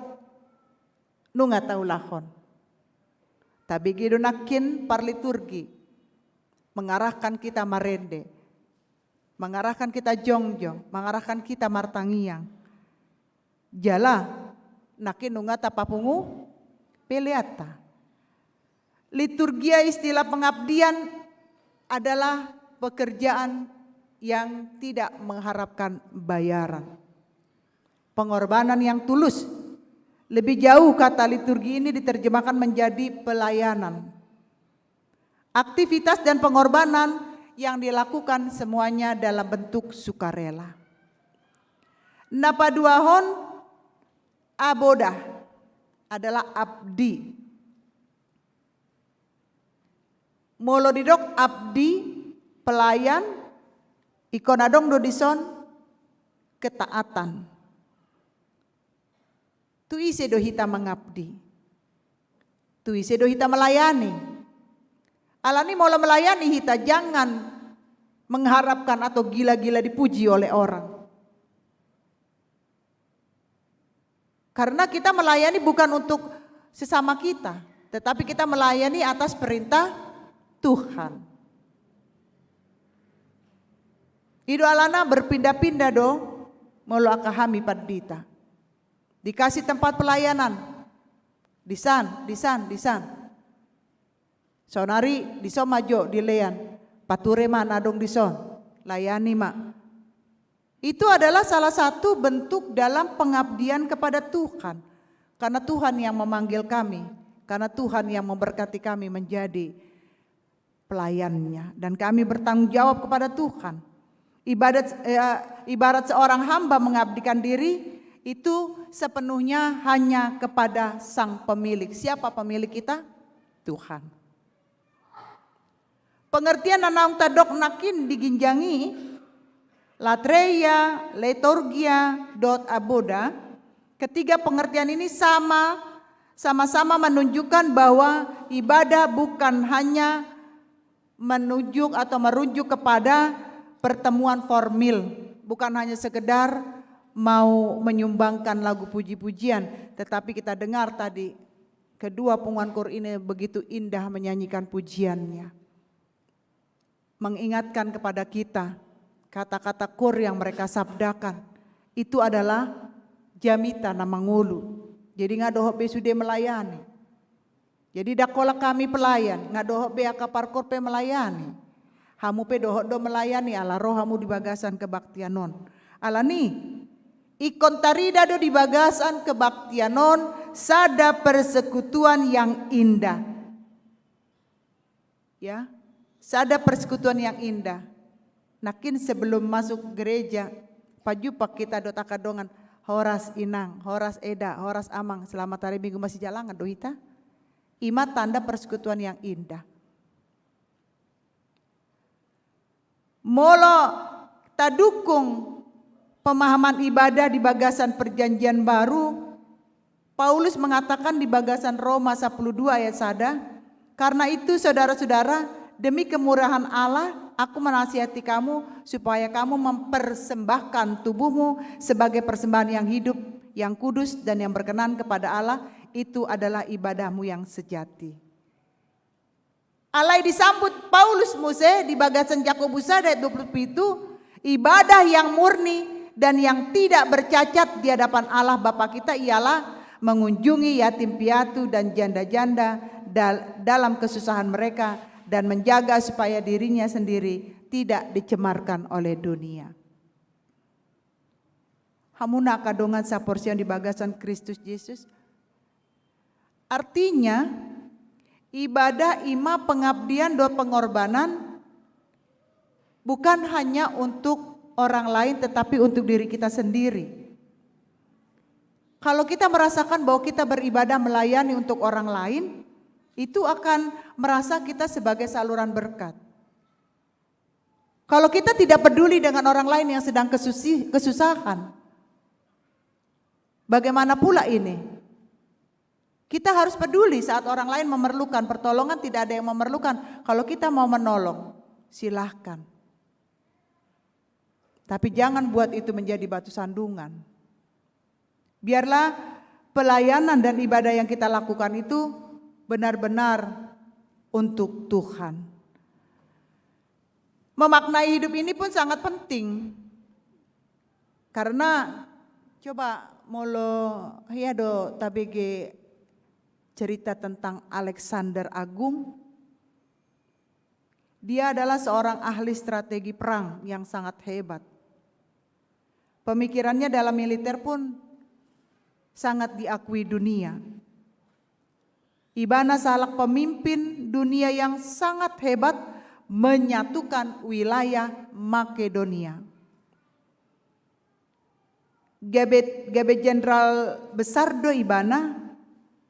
nunga taulahon. Tabege do nangkin parliturgi mengarahkan kita marende, mengarahkan kita jongjong, mengarahkan kita martangiang. Jala nangkin nunga tapapungu peleanta. Liturgia, istilah pengabdian, adalah pekerjaan yang tidak mengharapkan bayaran. Pengorbanan yang tulus. Lebih jauh, kata liturgi ini diterjemahkan menjadi pelayanan. Aktivitas dan pengorbanan yang dilakukan semuanya dalam bentuk sukarela. Na paduahon, aboda, adalah abdi. Molo didok abdi, pelayan, ingkon adong do dison ketaatan. Tu ise do hita mengabdi? Tu ise do hita melayani? Alani molo melayani hita, jangan mengharapkan atau gila-gila dipuji oleh orang. Karena kita melayani bukan untuk sesama kita, tetapi kita melayani atas perintah Tuhan. I do alana berpindah-pindah do molo angka hami pandita. Dikasih tempat pelayanan. Disan, disan, disan. Saonari dison ma jo dilean. Pature ma na adong dison. Layani ma. Itu adalah salah satu bentuk dalam pengabdian kepada Tuhan. Karena Tuhan yang memanggil kami. Karena Tuhan yang memberkati kami menjadi pelayannya. Dan kami bertanggung jawab kepada Tuhan. Ibadat, eh, ibarat seorang hamba mengabdikan diri, itu sepenuhnya hanya kepada sang pemilik. Siapa pemilik kita? Tuhan. Pengertian na naung tadok nangkin di ginjang i, latreia, leiturgia, dohot avoda, ketiga pengertian ini sama, sama-sama menunjukkan bahwa ibadah bukan hanya menunjuk atau merujuk kepada pertemuan formil, bukan hanya sekedar mau menyumbangkan lagu puji-pujian, tetapi kita dengar tadi kedua punguan koor ini begitu indah menyanyikan pujiannya. Mengingatkan kepada kita, kata-kata koor yang mereka sabdakan itu adalah jamita na mangolu. Jadi nga dohot be sude melayani. Jadi ndang holan hami pelayan, nga dohot be angka parkoor pe melayani. Hamu pe dohot do melayani ala ro hamu di bagasan kebaktian on. Alani, ingkon tarida do di bagasan kebaktian on sada persekutuan yang indah. Ya, sada persekutuan yang indah. Nangkin sebelum masuk gereja, pajumpang hita dohot angka dongan, horas inang, horas eda, horas amang, selamat hari Minggu, masijalangan do hita. I ma tanda persekutuan yang indah. Molo tadukung pemahaman ibadah di bagasan Perjanjian Baru, Paulus mengatakan di bagasan Roma sepuluh dua ayat sada, "Karena itu, saudara-saudara, demi kemurahan Allah, aku menasihati kamu supaya kamu mempersembahkan tubuhmu sebagai persembahan yang hidup, yang kudus, dan yang berkenan kepada Allah, itu adalah ibadahmu yang sejati." Alai disambut Paulus muse di bagasan Jakobus sada ayat dua puluh pitu, ibadah yang murni dan yang tidak bercacat di hadapan Allah Bapa kita ialah mengunjungi yatim piatu dan janda-janda dal-, dalam kesusahan mereka dan menjaga supaya dirinya sendiri tidak dicemarkan oleh dunia. Hamu na angka dongan saporseaon di bagasan Kristus Jesus. Artinya, ibadah i ma pengabdian dohot pengorbanan bukan hanya untuk orang lain, tetapi untuk diri kita sendiri. Kalau kita merasakan bahwa kita beribadah melayani untuk orang lain, itu akan merasa kita sebagai saluran berkat. Kalau kita tidak peduli dengan orang lain yang sedang kesusi-, kesusahan, bagaimana pula ini? Kita harus peduli saat orang lain memerlukan pertolongan, tidak ada yang memerlukan. Kalau kita mau menolong, silahkan. Tapi jangan buat itu menjadi batu sandungan. Biarlah pelayanan dan ibadah yang kita lakukan itu benar-benar untuk Tuhan. Memaknai hidup ini pun sangat penting. Karena coba molo hea do tabege cerita tentang Alexander Agung. Dia adalah seorang ahli strategi perang yang sangat hebat. Pemikirannya dalam militer pun sangat diakui dunia. Ibana sahalak pemimpin dunia yang sangat hebat menyatukan wilayah Makedonia. Gabe, gabe jenderal besar do ibana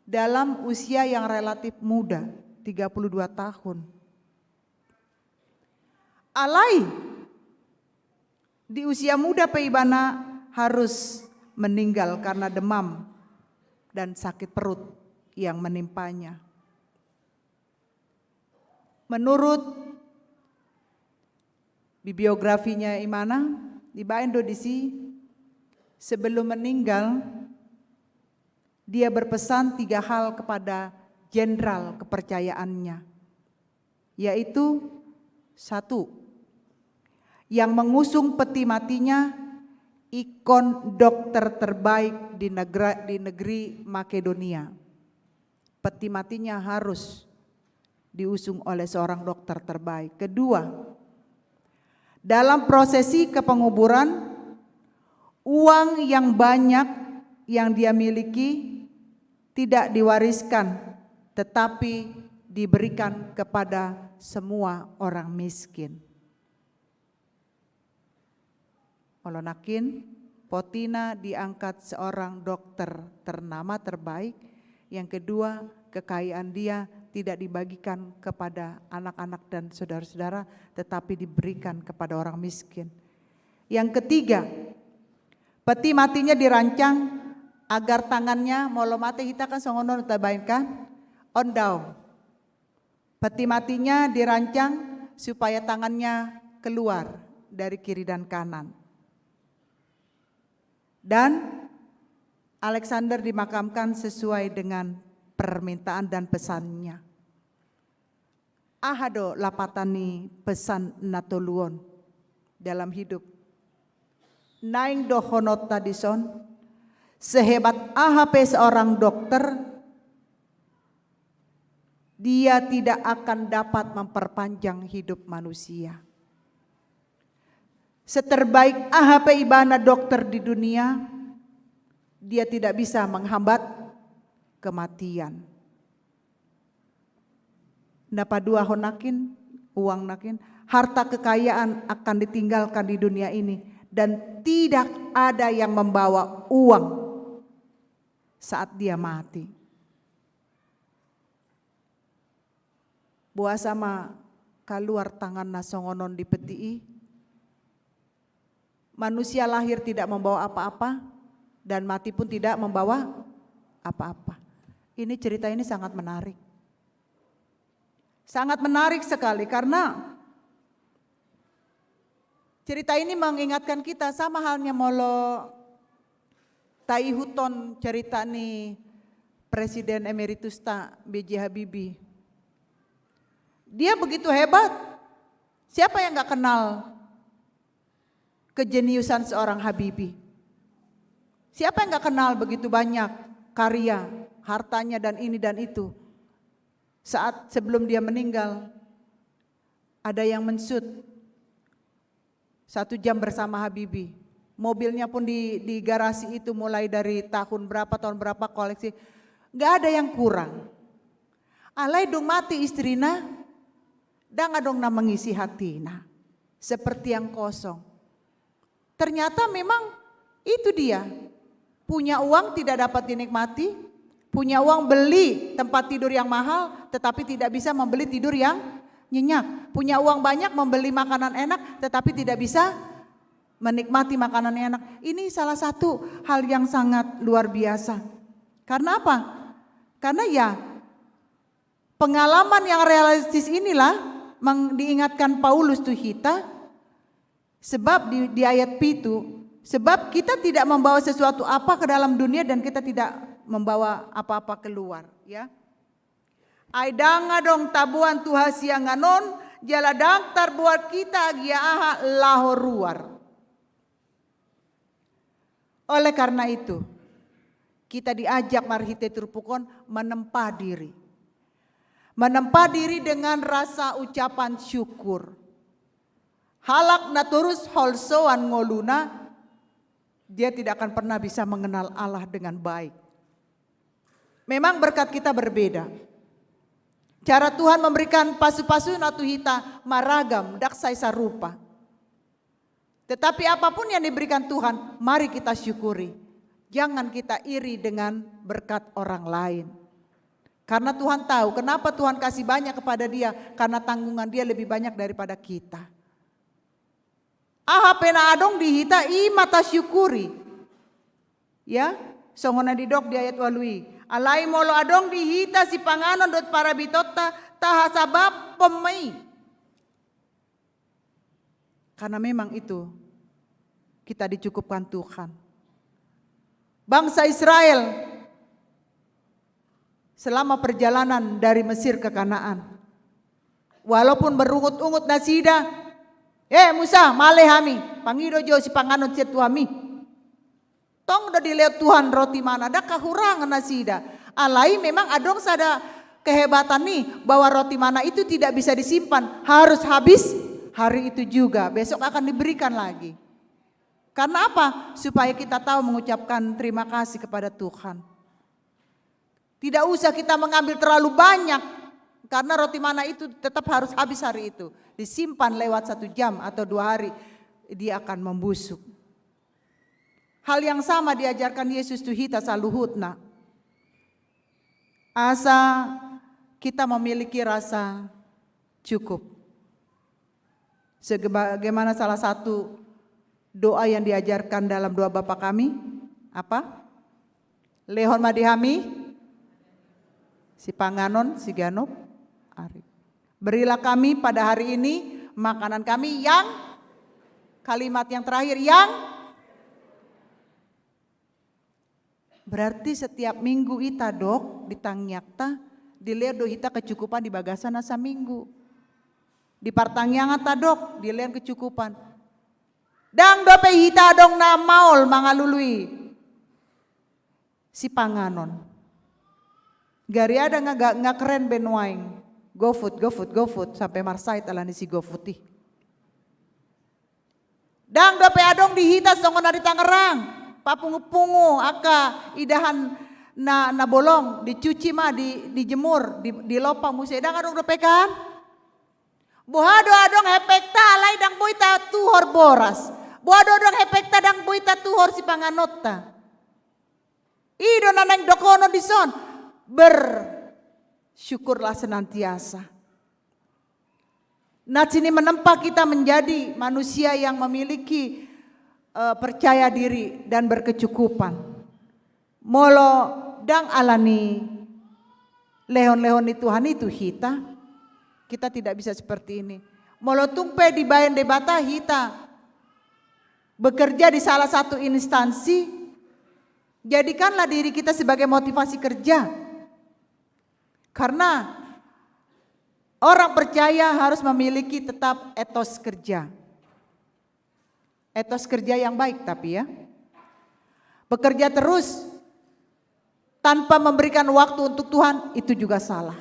dalam usia yang relatif muda, tiga puluh dua tahun. Alai, di usia muda pe ibana harus meninggal karena demam dan sakit perut yang menimpanya. Menurut biografinya ibana, dibaen do disi, sebelum meninggal, dia berpesan tiga hal kepada jenderal kepercayaannya, yaitu, satu, yang mengusung peti matinya ingkon dokter terbaik di negra-, di negeri Makedonia. Peti matinya harus diusung oleh seorang dokter terbaik. Kedua, dalam prosesi kepenguburan, uang yang banyak yang dia miliki tidak diwariskan, tetapi diberikan kepada semua orang miskin. Molo nangkin, potina diangkat seorang dokter ternama, terbaik. Yang kedua, kekayaan dia tidak dibagikan kepada anak-anak dan saudara-saudara, tetapi diberikan kepada orang miskin. Yang ketiga, peti matinya dirancang agar tangannya, molo mate hita kan songon on tabaen kan? On daong. Peti matinya dirancang supaya tangannya keluar dari kiri dan kanan. Dan Alexander dimakamkan sesuai dengan permintaan dan pesannya. Aha do lapatan ni pesan na tolu on dalam hidup? Naeng dohononta dison, sehebat aha pe seorang dokter, dia tidak akan dapat memperpanjang hidup manusia. Seterbaik aha pe ibana dokter di dunia, dia tidak bisa menghambat kematian. Na paduahon nangkin, uang nangkin, harta kekayaan akan ditinggalkan di dunia ini, dan tidak ada yang membawa uang saat dia mati. Boasa ma kaluar tangan na songon on di peti i? Manusia lahir tidak membawa apa-apa, dan mati pun tidak membawa apa-apa. Ini, cerita ini sangat menarik. Sangat menarik sekali karena cerita ini mengingatkan kita sama halnya molo taihuthon cerita ni Presiden Emeritus ta, B J Habibie. Dia begitu hebat. Siapa yang nggak kenal kejeniusan seorang Habibie? Siapa yang nggak kenal begitu banyak karya, hartanya dan ini dan itu? Saat sebelum dia meninggal, ada yang men-shoot satu jam bersama Habibie. Mobilnya pun di, di garasi itu mulai dari tahun berapa, tahun berapa koleksi. Nggak ada yang kurang. Alai dung mate istrina, ndang adong na mengisi hatina. Seperti yang kosong. Ternyata memang itu dia. Punya uang tidak dapat dinikmati, punya uang beli tempat tidur yang mahal, tetapi tidak bisa membeli tidur yang nyenyak. Punya uang banyak membeli makanan enak, tetapi tidak bisa menikmati makanan yang enak. Ini salah satu hal yang sangat luar biasa. Karena apa? Karena ya, pengalaman yang realistis inilah meng-, diingatkan Paulus tu hita, sebab di, di ayat pitu, sebab kita tidak membawa sesuatu apa ke dalam dunia dan kita tidak membawa apa-apa keluar, ya. Ai ndang adong taboan tu hasiangan on, jala ndang tarboan hita agia aha laho ruar. Oleh karena itu, kita diajak marhite turpuk on menempa diri. Menempa diri dengan rasa ucapan syukur. Halak na torus holsoan ngoluna, dia tidak akan pernah bisa mengenal Allah dengan baik. Memang berkat kita berbeda. Cara Tuhan memberikan pasu-pasuna tu hita maragam, ndang sai sarupa. Tetapi apapun yang diberikan Tuhan, mari kita syukuri. Jangan kita iri dengan berkat orang lain. Karena Tuhan tahu kenapa Tuhan kasih banyak kepada dia, karena tanggungan dia lebih banyak daripada kita. Aha pe na adong di hita, i ma tasyukuri. Ya, songon na didok di ayat ualu i. Alai molo adong di hita sipanganon dohot parabitonta, tahasabamhon ma i. Karena memang itu kita dicukupkan Tuhan. Bangsa Israel selama perjalanan dari Mesir ke Kanaan, walaupun berungut-ungut nasida, "Eh Musa, male hami, pangido jo sipanganon sian Tuhanmi." Tong do dilehon Tuhan roti mana, ndang hahurangan nasida. Alai memang adong sada kehebatan ni, bahwa roti mana itu tidak bisa disimpan, harus habis hari itu juga, besok akan diberikan lagi. Karena apa? Supaya kita tahu mengucapkan terima kasih kepada Tuhan. Tidak usah kita mengambil terlalu banyak, karena roti mana itu tetap harus habis hari itu. Disimpan lewat satu jam atau dua hari, dia akan membusuk. Hal yang sama diajarkan Yesus tu hita saluhutna. Asa kita memiliki rasa cukup. Sebagaimana salah satu doa yang diajarkan dalam doa Bapa Kami, apa? Lehon ma di hami sipanganon siganup ari. Berilah kami pada hari ini makanan kami yang, kalimat yang terakhir, yang Berarti setiap minggu i tadok di tangiangta, dilehon do hita kecukupan di bagasan na saminggu. Di partangiangan tadok, dilehon kecukupan. Ndang dope hita adong na maol mangalului sipanganon. Gariada nga, nga, nga keren be nuaeng. GoFood, GoFood, GoFood, sampe marsahit alani si GoFood i. Ndang dope adong di hita songon na di Tangerang, papungupungu angka idahan na, na bolong, dicuci ma, di, dijemur, di, dilompa muse, ndang adong dope kan? Boha do adong hepengta alai ndang boi tatuhor boras? Boha do adong hepengta ndang boi tatuhor sipanganonta? I do na naeng dohonon dison, bersyukurlah senantiasa. Nah, sini menempa kita menjadi manusia yang memiliki, eh, percaya diri dan berkecukupan. Molo ndang alani lehon-lehon ni Tuhan i tu hita, kita tidak bisa seperti ini. Molo tung pe dibaen Debata hita bekerja di salah satu instansi, jadikanlah diri kita sebagai motivasi kerja. Karena orang percaya harus memiliki tetap etos kerja. Etos kerja yang baik, tapi ya. Bekerja terus tanpa memberikan waktu untuk Tuhan, itu juga salah.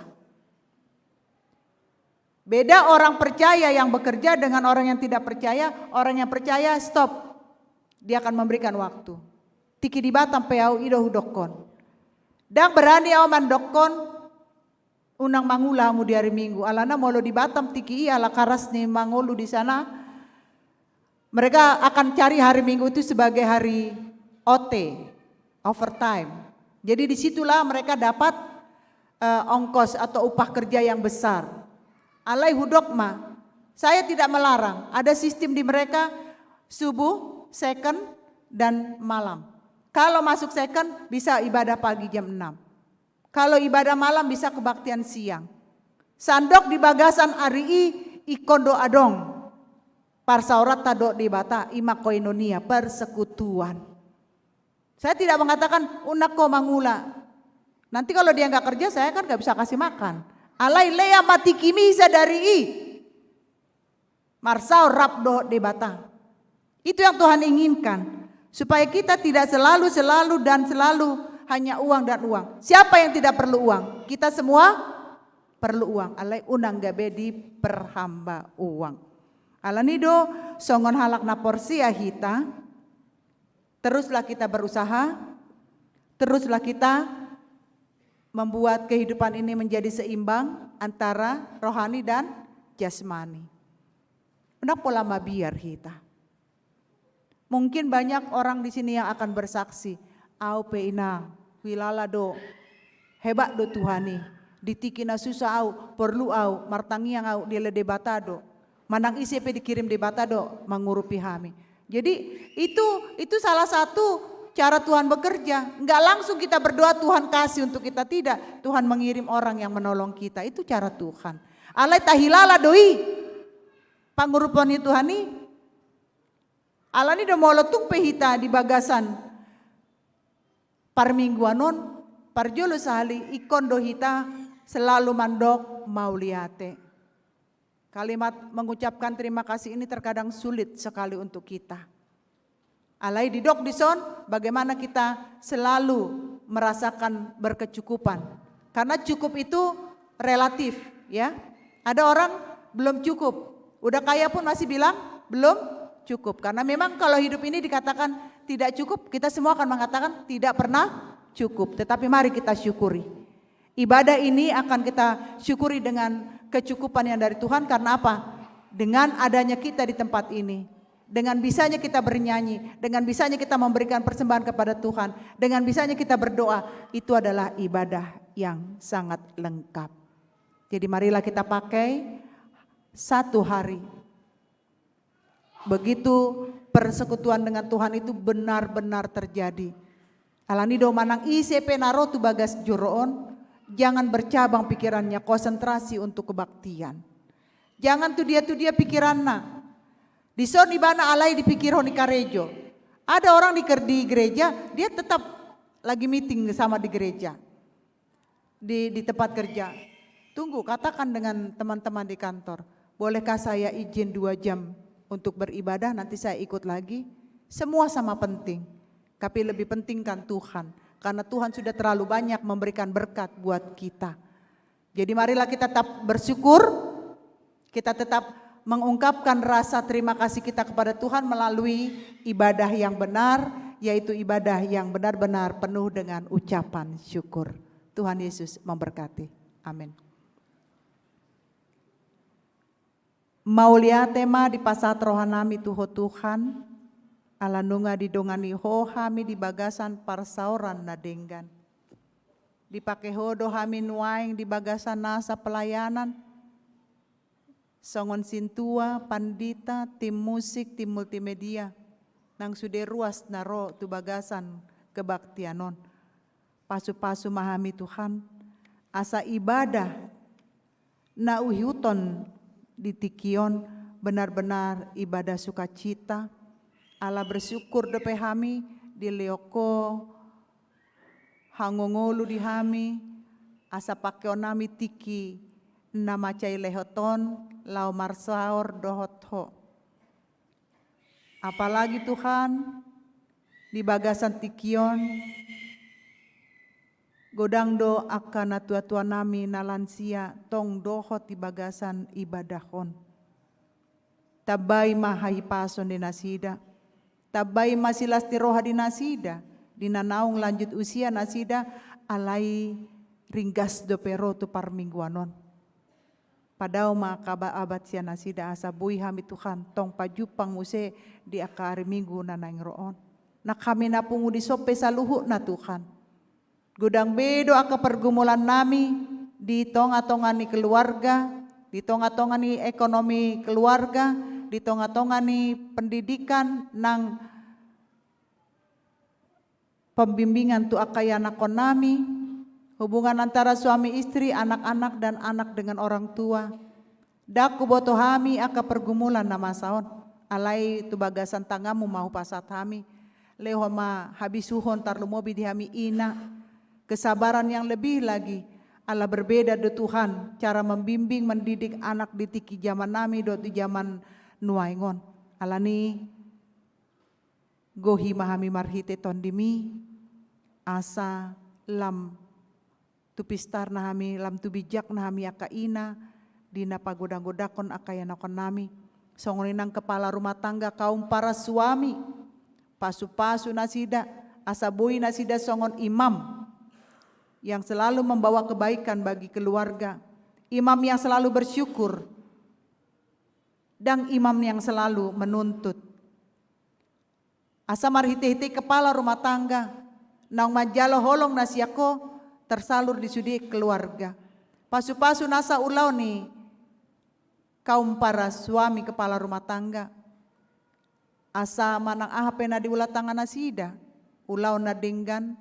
Beda orang percaya yang bekerja dengan orang yang tidak percaya. Orang yang percaya, stop. Dia akan memberikan waktu. Tiki di Batam pe au, i do hudokkon. Ndang berani au mandokkon, unang mangula hamu di hari Minggu. Alana molo di Batam tiki i ala karas ni mangolu di sana, mereka akan cari hari Minggu itu sebagai hari O T, overtime. Jadi disitulah mereka dapat, eh, ongkos atau upah kerja yang besar. Alai hudok ma, saya tidak melarang. Ada sistem di mereka subuh, second, dan malam. Kalau masuk second, bisa ibadah pagi jam enam. Kalau ibadah malam bisa kebaktian siang. Sandok di bagasan ari i ingkon do adong parsaoranta dohot Debata, i ma koinonia, persekutuan. Saya tidak mengatakan unang ho mangula. Nanti kalau dia nggak kerja, saya kan nggak bisa kasih makan. Alai lehon ma tikimi sadari i marsaor rap dohot Debata. Itu yang Tuhan inginkan, supaya kita tidak selalu-selalu dan selalu hanya uang dan uang. Siapa yang tidak perlu uang? Kita semua perlu uang. Alai unang gabe diperhamba uang. Alani do songon halak na porsea hita, teruslah kita berusaha, teruslah kita membuat kehidupan ini menjadi seimbang antara rohani dan jasmani. Unang pola mabiar hita. Mungkin banyak orang di sini yang akan bersaksi, au pe inang, huhilala do, hebat do Tuhan i. Di tiki na susah au, porlu au, martangiang au, dilehon Debata do. Manang ise pe dikirim Debata do mangurupi hami. Jadi itu, itu salah satu cara Tuhan bekerja. Nggak langsung kita berdoa Tuhan kasih untuk kita, tidak. Tuhan mengirim orang yang menolong kita. Itu cara Tuhan. Alai tahilala do i pangurupon ni Tuhan i. Alani do molo tung pe hita di bagasan parmingguan on, parjolo sahali ingkon do hita selalu mandok mauliate. Kalimat mengucapkan terima kasih ini terkadang sulit sekali untuk kita. Alai didok dison, bagaimana kita selalu merasakan berkecukupan. Karena cukup itu relatif, ya. Ada orang belum cukup, udah kaya pun masih bilang belum cukup. Karena memang kalau hidup ini dikatakan tidak cukup, kita semua akan mengatakan tidak pernah cukup. Tetapi mari kita syukuri. Ibadah ini akan kita syukuri dengan kecukupan yang dari Tuhan. Karena apa? Dengan adanya kita di tempat ini, dengan bisanya kita bernyanyi, dengan bisanya kita memberikan persembahan kepada Tuhan, dengan bisanya kita berdoa, itu adalah ibadah yang sangat lengkap. Jadi marilah kita pakai satu hari. Begitu persekutuan dengan Tuhan itu benar-benar terjadi. Alani do manang ise pe na ro tu bagas joro on, jangan bercabang pikirannya, konsentrasi untuk kebaktian. Jangan tu dia tu dia pikiranna. Dison ibana alai dipikirhon i karejo. Ada orang di, di gereja, dia tetap lagi meeting sama di gereja. Di, di tempat kerja. Tunggu, katakan dengan teman-teman di kantor, "Bolehkah saya izin dua jam untuk beribadah, nanti saya ikut lagi?" Semua sama penting, tapi lebih pentingkan Tuhan, karena Tuhan sudah terlalu banyak memberikan berkat buat kita. Jadi marilah kita tetap bersyukur, kita tetap mengungkapkan rasa terima kasih kita kepada Tuhan melalui ibadah yang benar, yaitu ibadah yang benar-benar penuh dengan ucapan syukur. Tuhan Yesus memberkati. Amin. Mauliate ma dipasahat rohanami tu Ho Tuhan, ala nunga didongani Ho hami di bagasan parsaoran na denggan. Dipake Ho do hami nuaeng di bagasan nasa pelayanan, songon sintua, pandita, tim musik, tim multimedia, nang sude ruas na ro tu bagasan kebaktian on. Pasu-pasu ma hami Tuhan, asa ibadah na huihuthon di tingki on benar-benar ibadah sukacita, ala bersyukur dope hami dilehon Ho hangoluan di hami, asa pakeon hami tingki na mansai lehon on laho marsaor dohot Ho. Apalagi Tuhan, di bagasan tingki on, godang do angka natua-tuanami na lansia tong dohot di bagasan ibadah on. Tambai ma hahipason di nasida, tambai ma silas ni roha di nasida, di na naung lanjut usia nasida, alai ringgas dope ro tu parmingguan on. Padao ma angka abat sian nasida asa boi hami Tuhan tong pajumpang muse di angka ari Minggu na naeng ro on. Nang hami na pungu dison pe saluhutna Tuhan. Godang be do angka pergumulan nami di tonga-tonga ni keluarga, di tonga-tonga ni ekonomi keluarga, di tonga-tonga ni pendidikan nang pembimbingan tu angka ianakhon nami, hubungan antara suami istri, anak-anak dan anak dengan orang tua. Ndang huboto hami angka pergumulan na masa on, alai tu bagasan tanganmu ma hupasahat hami. Lehon ma habisuhon tarlumobi di hami ina, kesabaran yang lebih lagi, ala berbeda do Tuhan cara membimbing mendidik anak di tingki jaman nami dohot di jaman nuaeng on. Alani gohi ma hami marhite tondimi, asa lam tu pistarna hami, lam tu bijakna hami angka ina, di na pagodang-godangkon angka ianakhon nami. Songon i nang kepala rumah tangga kaum para suami, pasu-pasu nasida, asa boi nasida songon imam yang selalu membawa kebaikan bagi keluarga, imam yang selalu bersyukur, ndang imam yang selalu menuntut. Asa marhite-hite kepala rumah tangga naung manjalo holong na sian Ho tersalur di sude keluarga. Pasu-pasu nasa ulaon ni kaum para suami kepala rumah tangga. Asa manang aha pe na di ulaon tangan nasida, ulaon na denggan,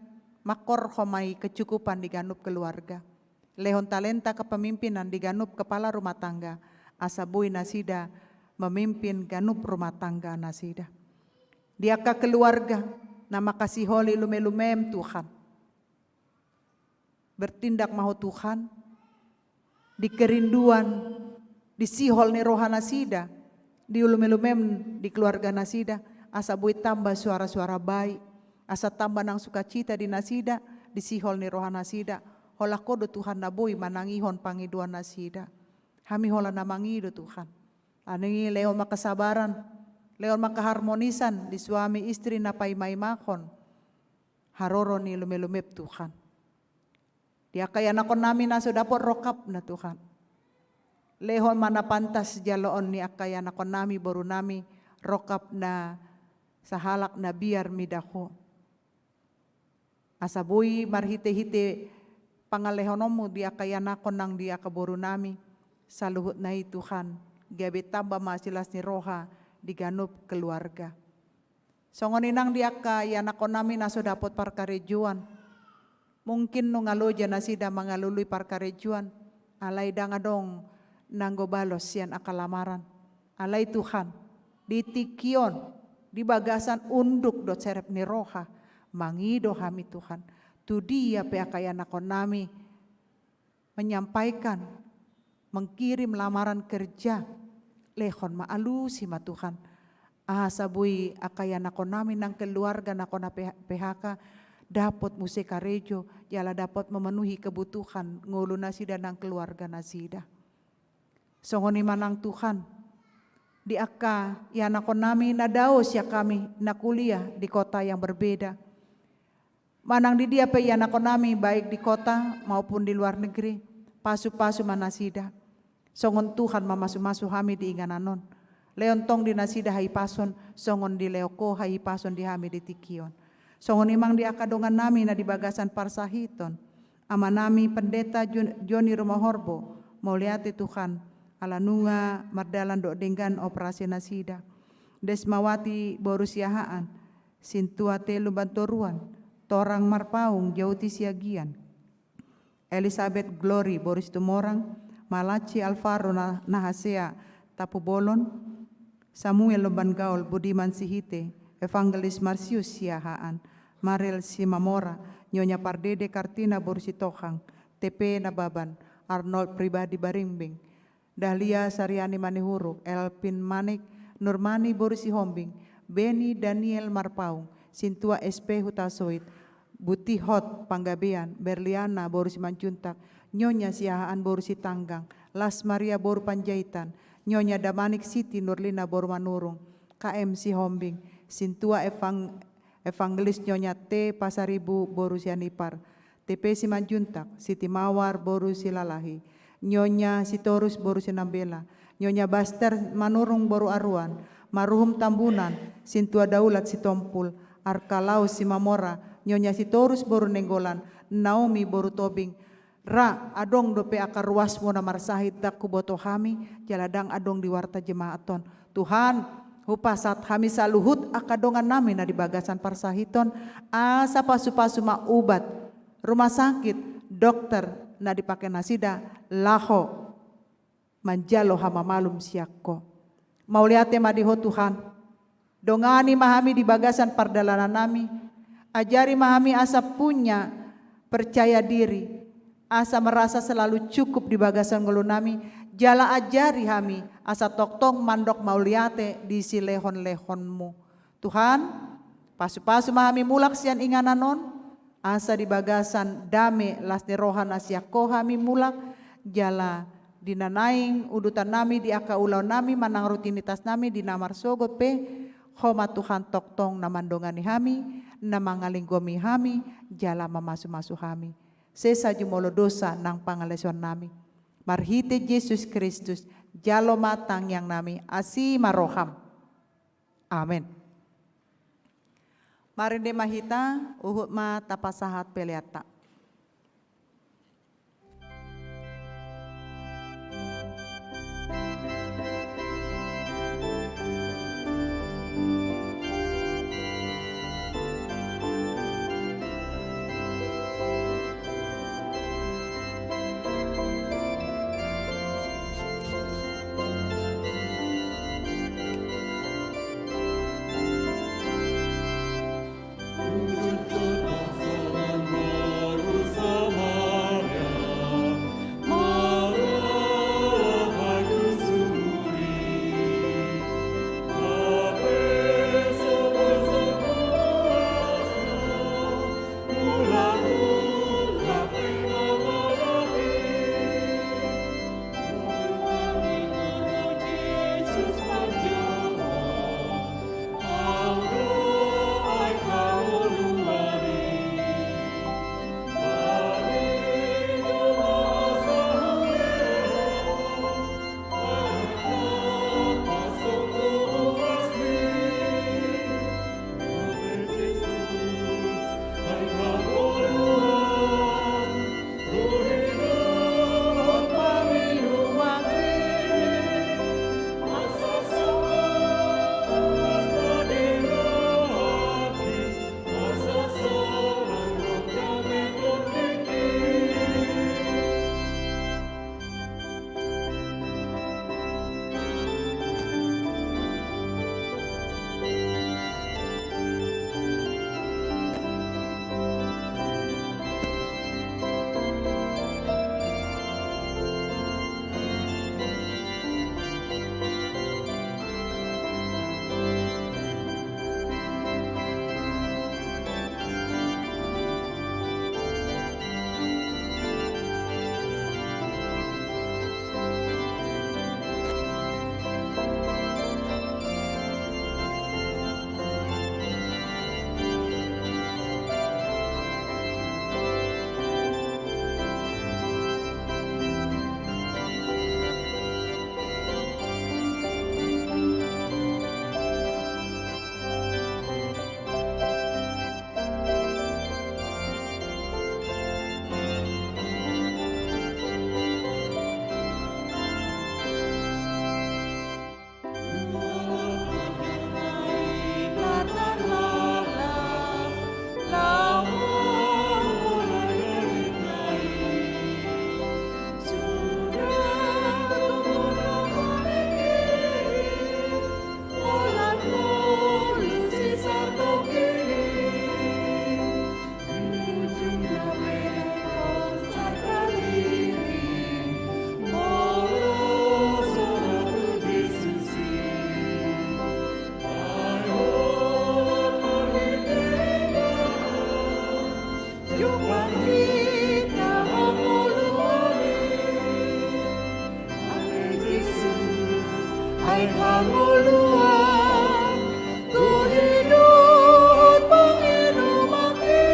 mangkorhon ma i kecukupan di ganup keluarga. Lehon talenta kepemimpinan di ganup kepala rumah tangga, asa boi nasida memimpin ganup rumah tangga nasida. Di angka keluarga na mangkasiholi lume-lumem Tuhan. Bertindak ma Ho Tuhan, di kerinduan, di sihol ni roha nasida, di lume-lumem di keluarga nasida, asa boi tamba suara-suara bai, asa tamba nang sukacita di nasida, di sihol ni roha nasida, holan Ho do Tuhan na boi manangihon pangidoan nasida. Hami holan na mangido Tuhan. Alani i lehon ma kesabaran, lehon ma keharmonisan di suami istri na paima-imahon haroro ni lume-lumem Tuhan. Di angka ianakhon nami na so dapot rongkapna Tuhan. Lehon ma na pantas jaloon ni angka ianakhon nami, boru nami, rongkap na sahalak na biar mida Ho. Asa boi marhite-hite pangalehononmu di angka ianakhon nang di angka borunami, saluhutna i Tuhan, gabe tamba ma silas ni roha di ganup keluarga. Songon i nang di angka ianakhonnami na so dapot parkarejoan. Mungkin nunga loja nasida mangalului parkarejoan, alai ndang adong nanggo balos sian angka lamaran. Alai Tuhan, di tingki on, di bagasan unduk dohot serep ni roha, mangido hami Tuhan, tu dia pe angka ianakhonnami, menyampaikan, mengkirim lamaran kerja, lehon ma, alusi ma Tuhan. Asa boi angka ianakhonnami nang keluarga na hona P H K, dapot muse karejo, jala dapot memenuhi kebutuhan ngolunasida nang keluarganasida. Songon i ma nang Tuhan, di angka ianakhonnami na dao sian hami na kuliah di kota yang berbeda. Manang di dia pe ianakhonnami, baik di kota maupun di luar negeri, pasu-pasu ma nasida. Songon Tuhan mamasumasu hami di inganan on. Lehon tong di nasida hahipason, songon dilehon Ho hahipason di hami di tingki on. Songon i ma nang di angka dongannami na di bagasan parsahiton. Amanami Pendeta Jon-, Joni Rumahorbo, mauliate Tuhan, ala nunga mardalan dohot denggan operasinasida. Desmawati boru Siahaan, Sintua Telu Bantoruan, Torang Marpaung, Jauti Siagian, Elizabeth Glory boru Situmorang, Malachi Alvaro Na-, Nahasea Tampubolon, Samuel Lumban Gaol, Budiman Sihite, Evangelis Marsius Siahaan, Mariel Simamora, Nyonya Pardede Kartina boru Sitohang, T P Nababan, Arnold Pribadi Baringbing, Dahlia Sariani Manihuruk, Elvin Manik, Nurmani boru Sihombing, Beni Daniel Marpaung, Sintua S P Hutasoit, Butihot Panggabean, Berliana boru Simanjuntak, Nyonya Siahaan boru Sitanggang, Las Maria boru Panjaitan, Nyonya Damanik Siti Nurlina boru Manurung, K M Sihombing, Sintua Evang-, Evangelis Nyonya T Pasaribu boru Sianipar, T P Simanjuntak, Siti Mawar boru Silalahi, Nyonya Sitorus boru Sinambela, Nyonya Baster Manurung boru Aruan, Maruhum Tambunan, Sintua Daulat Sitompul, Arkalaus Simamora, Nyonya Sitorus boru Nenggolan, Naomi boru Tobing, ra adong dope angka ruasmu na marsahit ndang huboto hami, jala ndang adong di warta jemaat on. Tuhan, hupasahat hami saluhut angka dongannami na di bagasan parsahiton, asa pasupasu ma ubat, rumah sakit, dokter, na dipake nasida, laho manjalo hamamalum sian Ho. Mauliate ma di Ho Tuhan. Dongani ma hami di bagasan pardalanannami. Ajari ma hami asa punya percaya diri, asa merasa selalu cukup di bagasan ngolunami, jala ajari hami asa tongtong mandok mauliate di silehonlehonmu. Tuhan, pasupasu ma hami mulak sian inganan on, asa di bagasan dame las ni roha na sian Ho hami mulak, jala di na naeng udutannami di angka ulaonnami manang rutinitasnami di na marsogot pe, Ho ma Tuhan tongtong na mandongani hami, na mangalinggomi hami, jala mamasumasu hami. Sesa jumolo dosa nang pangalaosionnami. Marhite Jesus Kristus, jalo ma tangiangnami, asi ma roham. Amen. Marende ma hita, huhut ma tapasahat peleanta. Aek hangoluan, gohi dohot pangidoman i,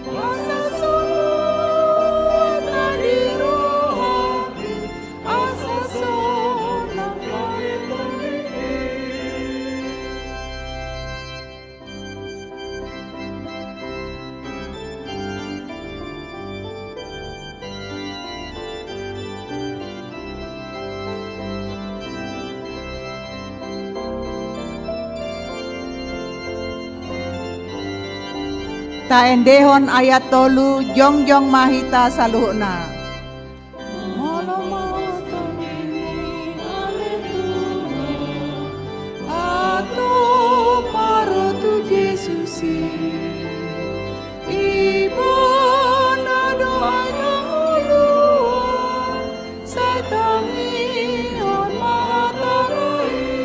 asa somuas na di rohangki, asa sonang hami. Taendehon ayat tolu, jongjong ma hita saluhutna. Molo ma tondimu ale Tuhan, antong ma ro tu Jesus i. Ibana do aek hangoluan, sai tangihon ma hata roha i.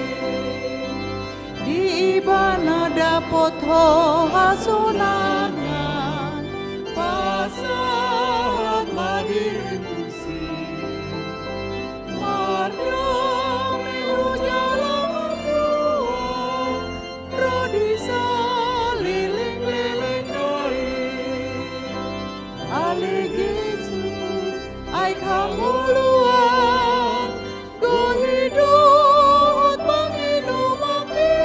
Di Ibana dapot ho hasonangan, pasahat ma dirim tusi. Mardame hujalo martua, ro di salelenglelengna i. Ale Jesus, aek hangoluan, gohi dohot pangidoman i,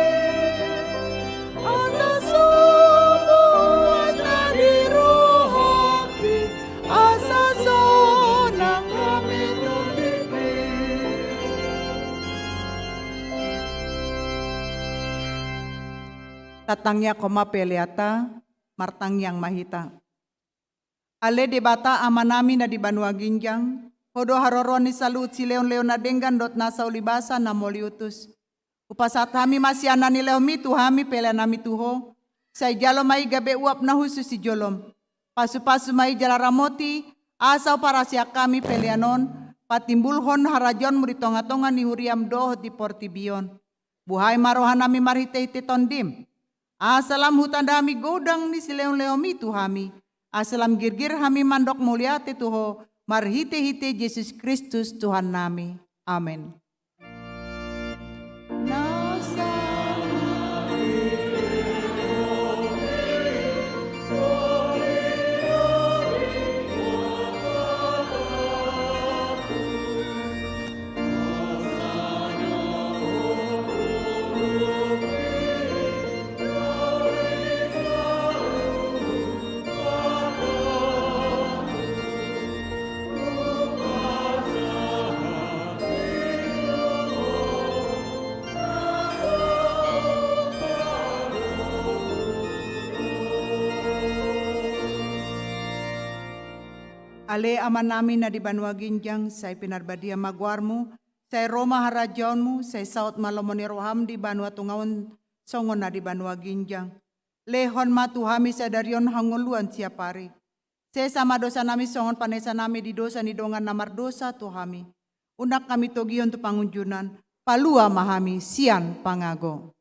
asa somuas na di rohangki, asa sonang hami tondimi. Tatangianghon ma peleanta, martangiang ma hita. Ale Debata Amanami na di banua ginjang, Ho do haroroan ni saluhut silehonlehon na denggan dohot nasa ulibasa na moliutus. Hupasahat hami ma sian na nilehonMi tu hami peleanNami tu Ho, sai jalo ma i gabe uap na hushus di jolom. Pasupasu ma i jala ramoti, asa huparasiak hami pelean on patimbulhon harajaonMu di tongatonga ni huriaM dohot di portibi on. Buhai ma rohanami marhitehite TondiM. Asa lam hutanda hami godang ni silehonlehonMi tu hami, asa lam girgir hami mandok mauliate tu Ho, marhitehite Jesus Kristus Tuhannami. Amen. Ale Amanami na di banua ginjang, sai pinarbadia ma goarMu, sai ro ma harajaonMu, sai saut ma lomo ni rohaM di banua tonga on songon na di banua ginjang. Lehon ma tu hami sadari on hangoluan siapari. Sesa ma dosanami songon panesanami di dosa ni dongan na mardosa tu hami. Unang hami togihon tu pangunjunan, palua ma hami sian pangago.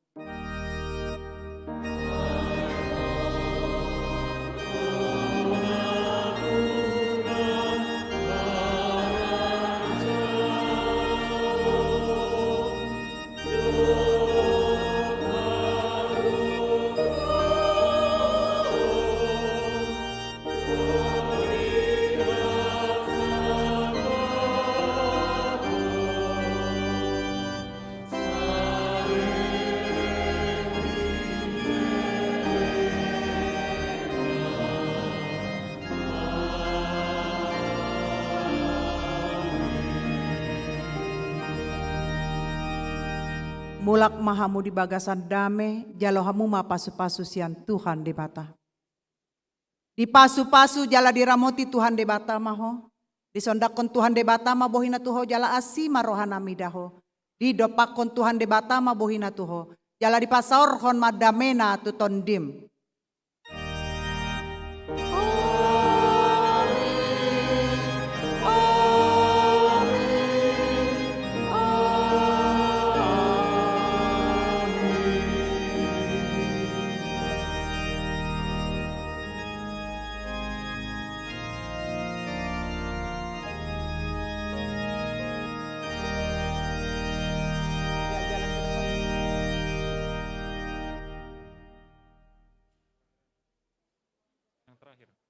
Mulak ma hamu di bagasan dame, jalo hamu ma pasupasu sian Tuhan Debata. Dipasupasu jala diramoti Tuhan Debata ma ho. Disondangkon Tuhan Debata ma bohiNa tu ho jala asi ma rohaNa mida ho. Didompakkon Tuhan Debata ma bohiNa tu ho. Jala dipasaorhon ma dameNa tu tondim.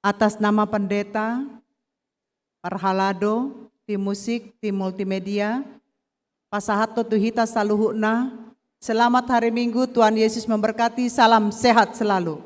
Atas nama pendeta, parhalado, tim musik, tim multimedia, pasahathon tu hita saluhutna, selamat hari Minggu, Tuhan Yesus memberkati, salam sehat selalu.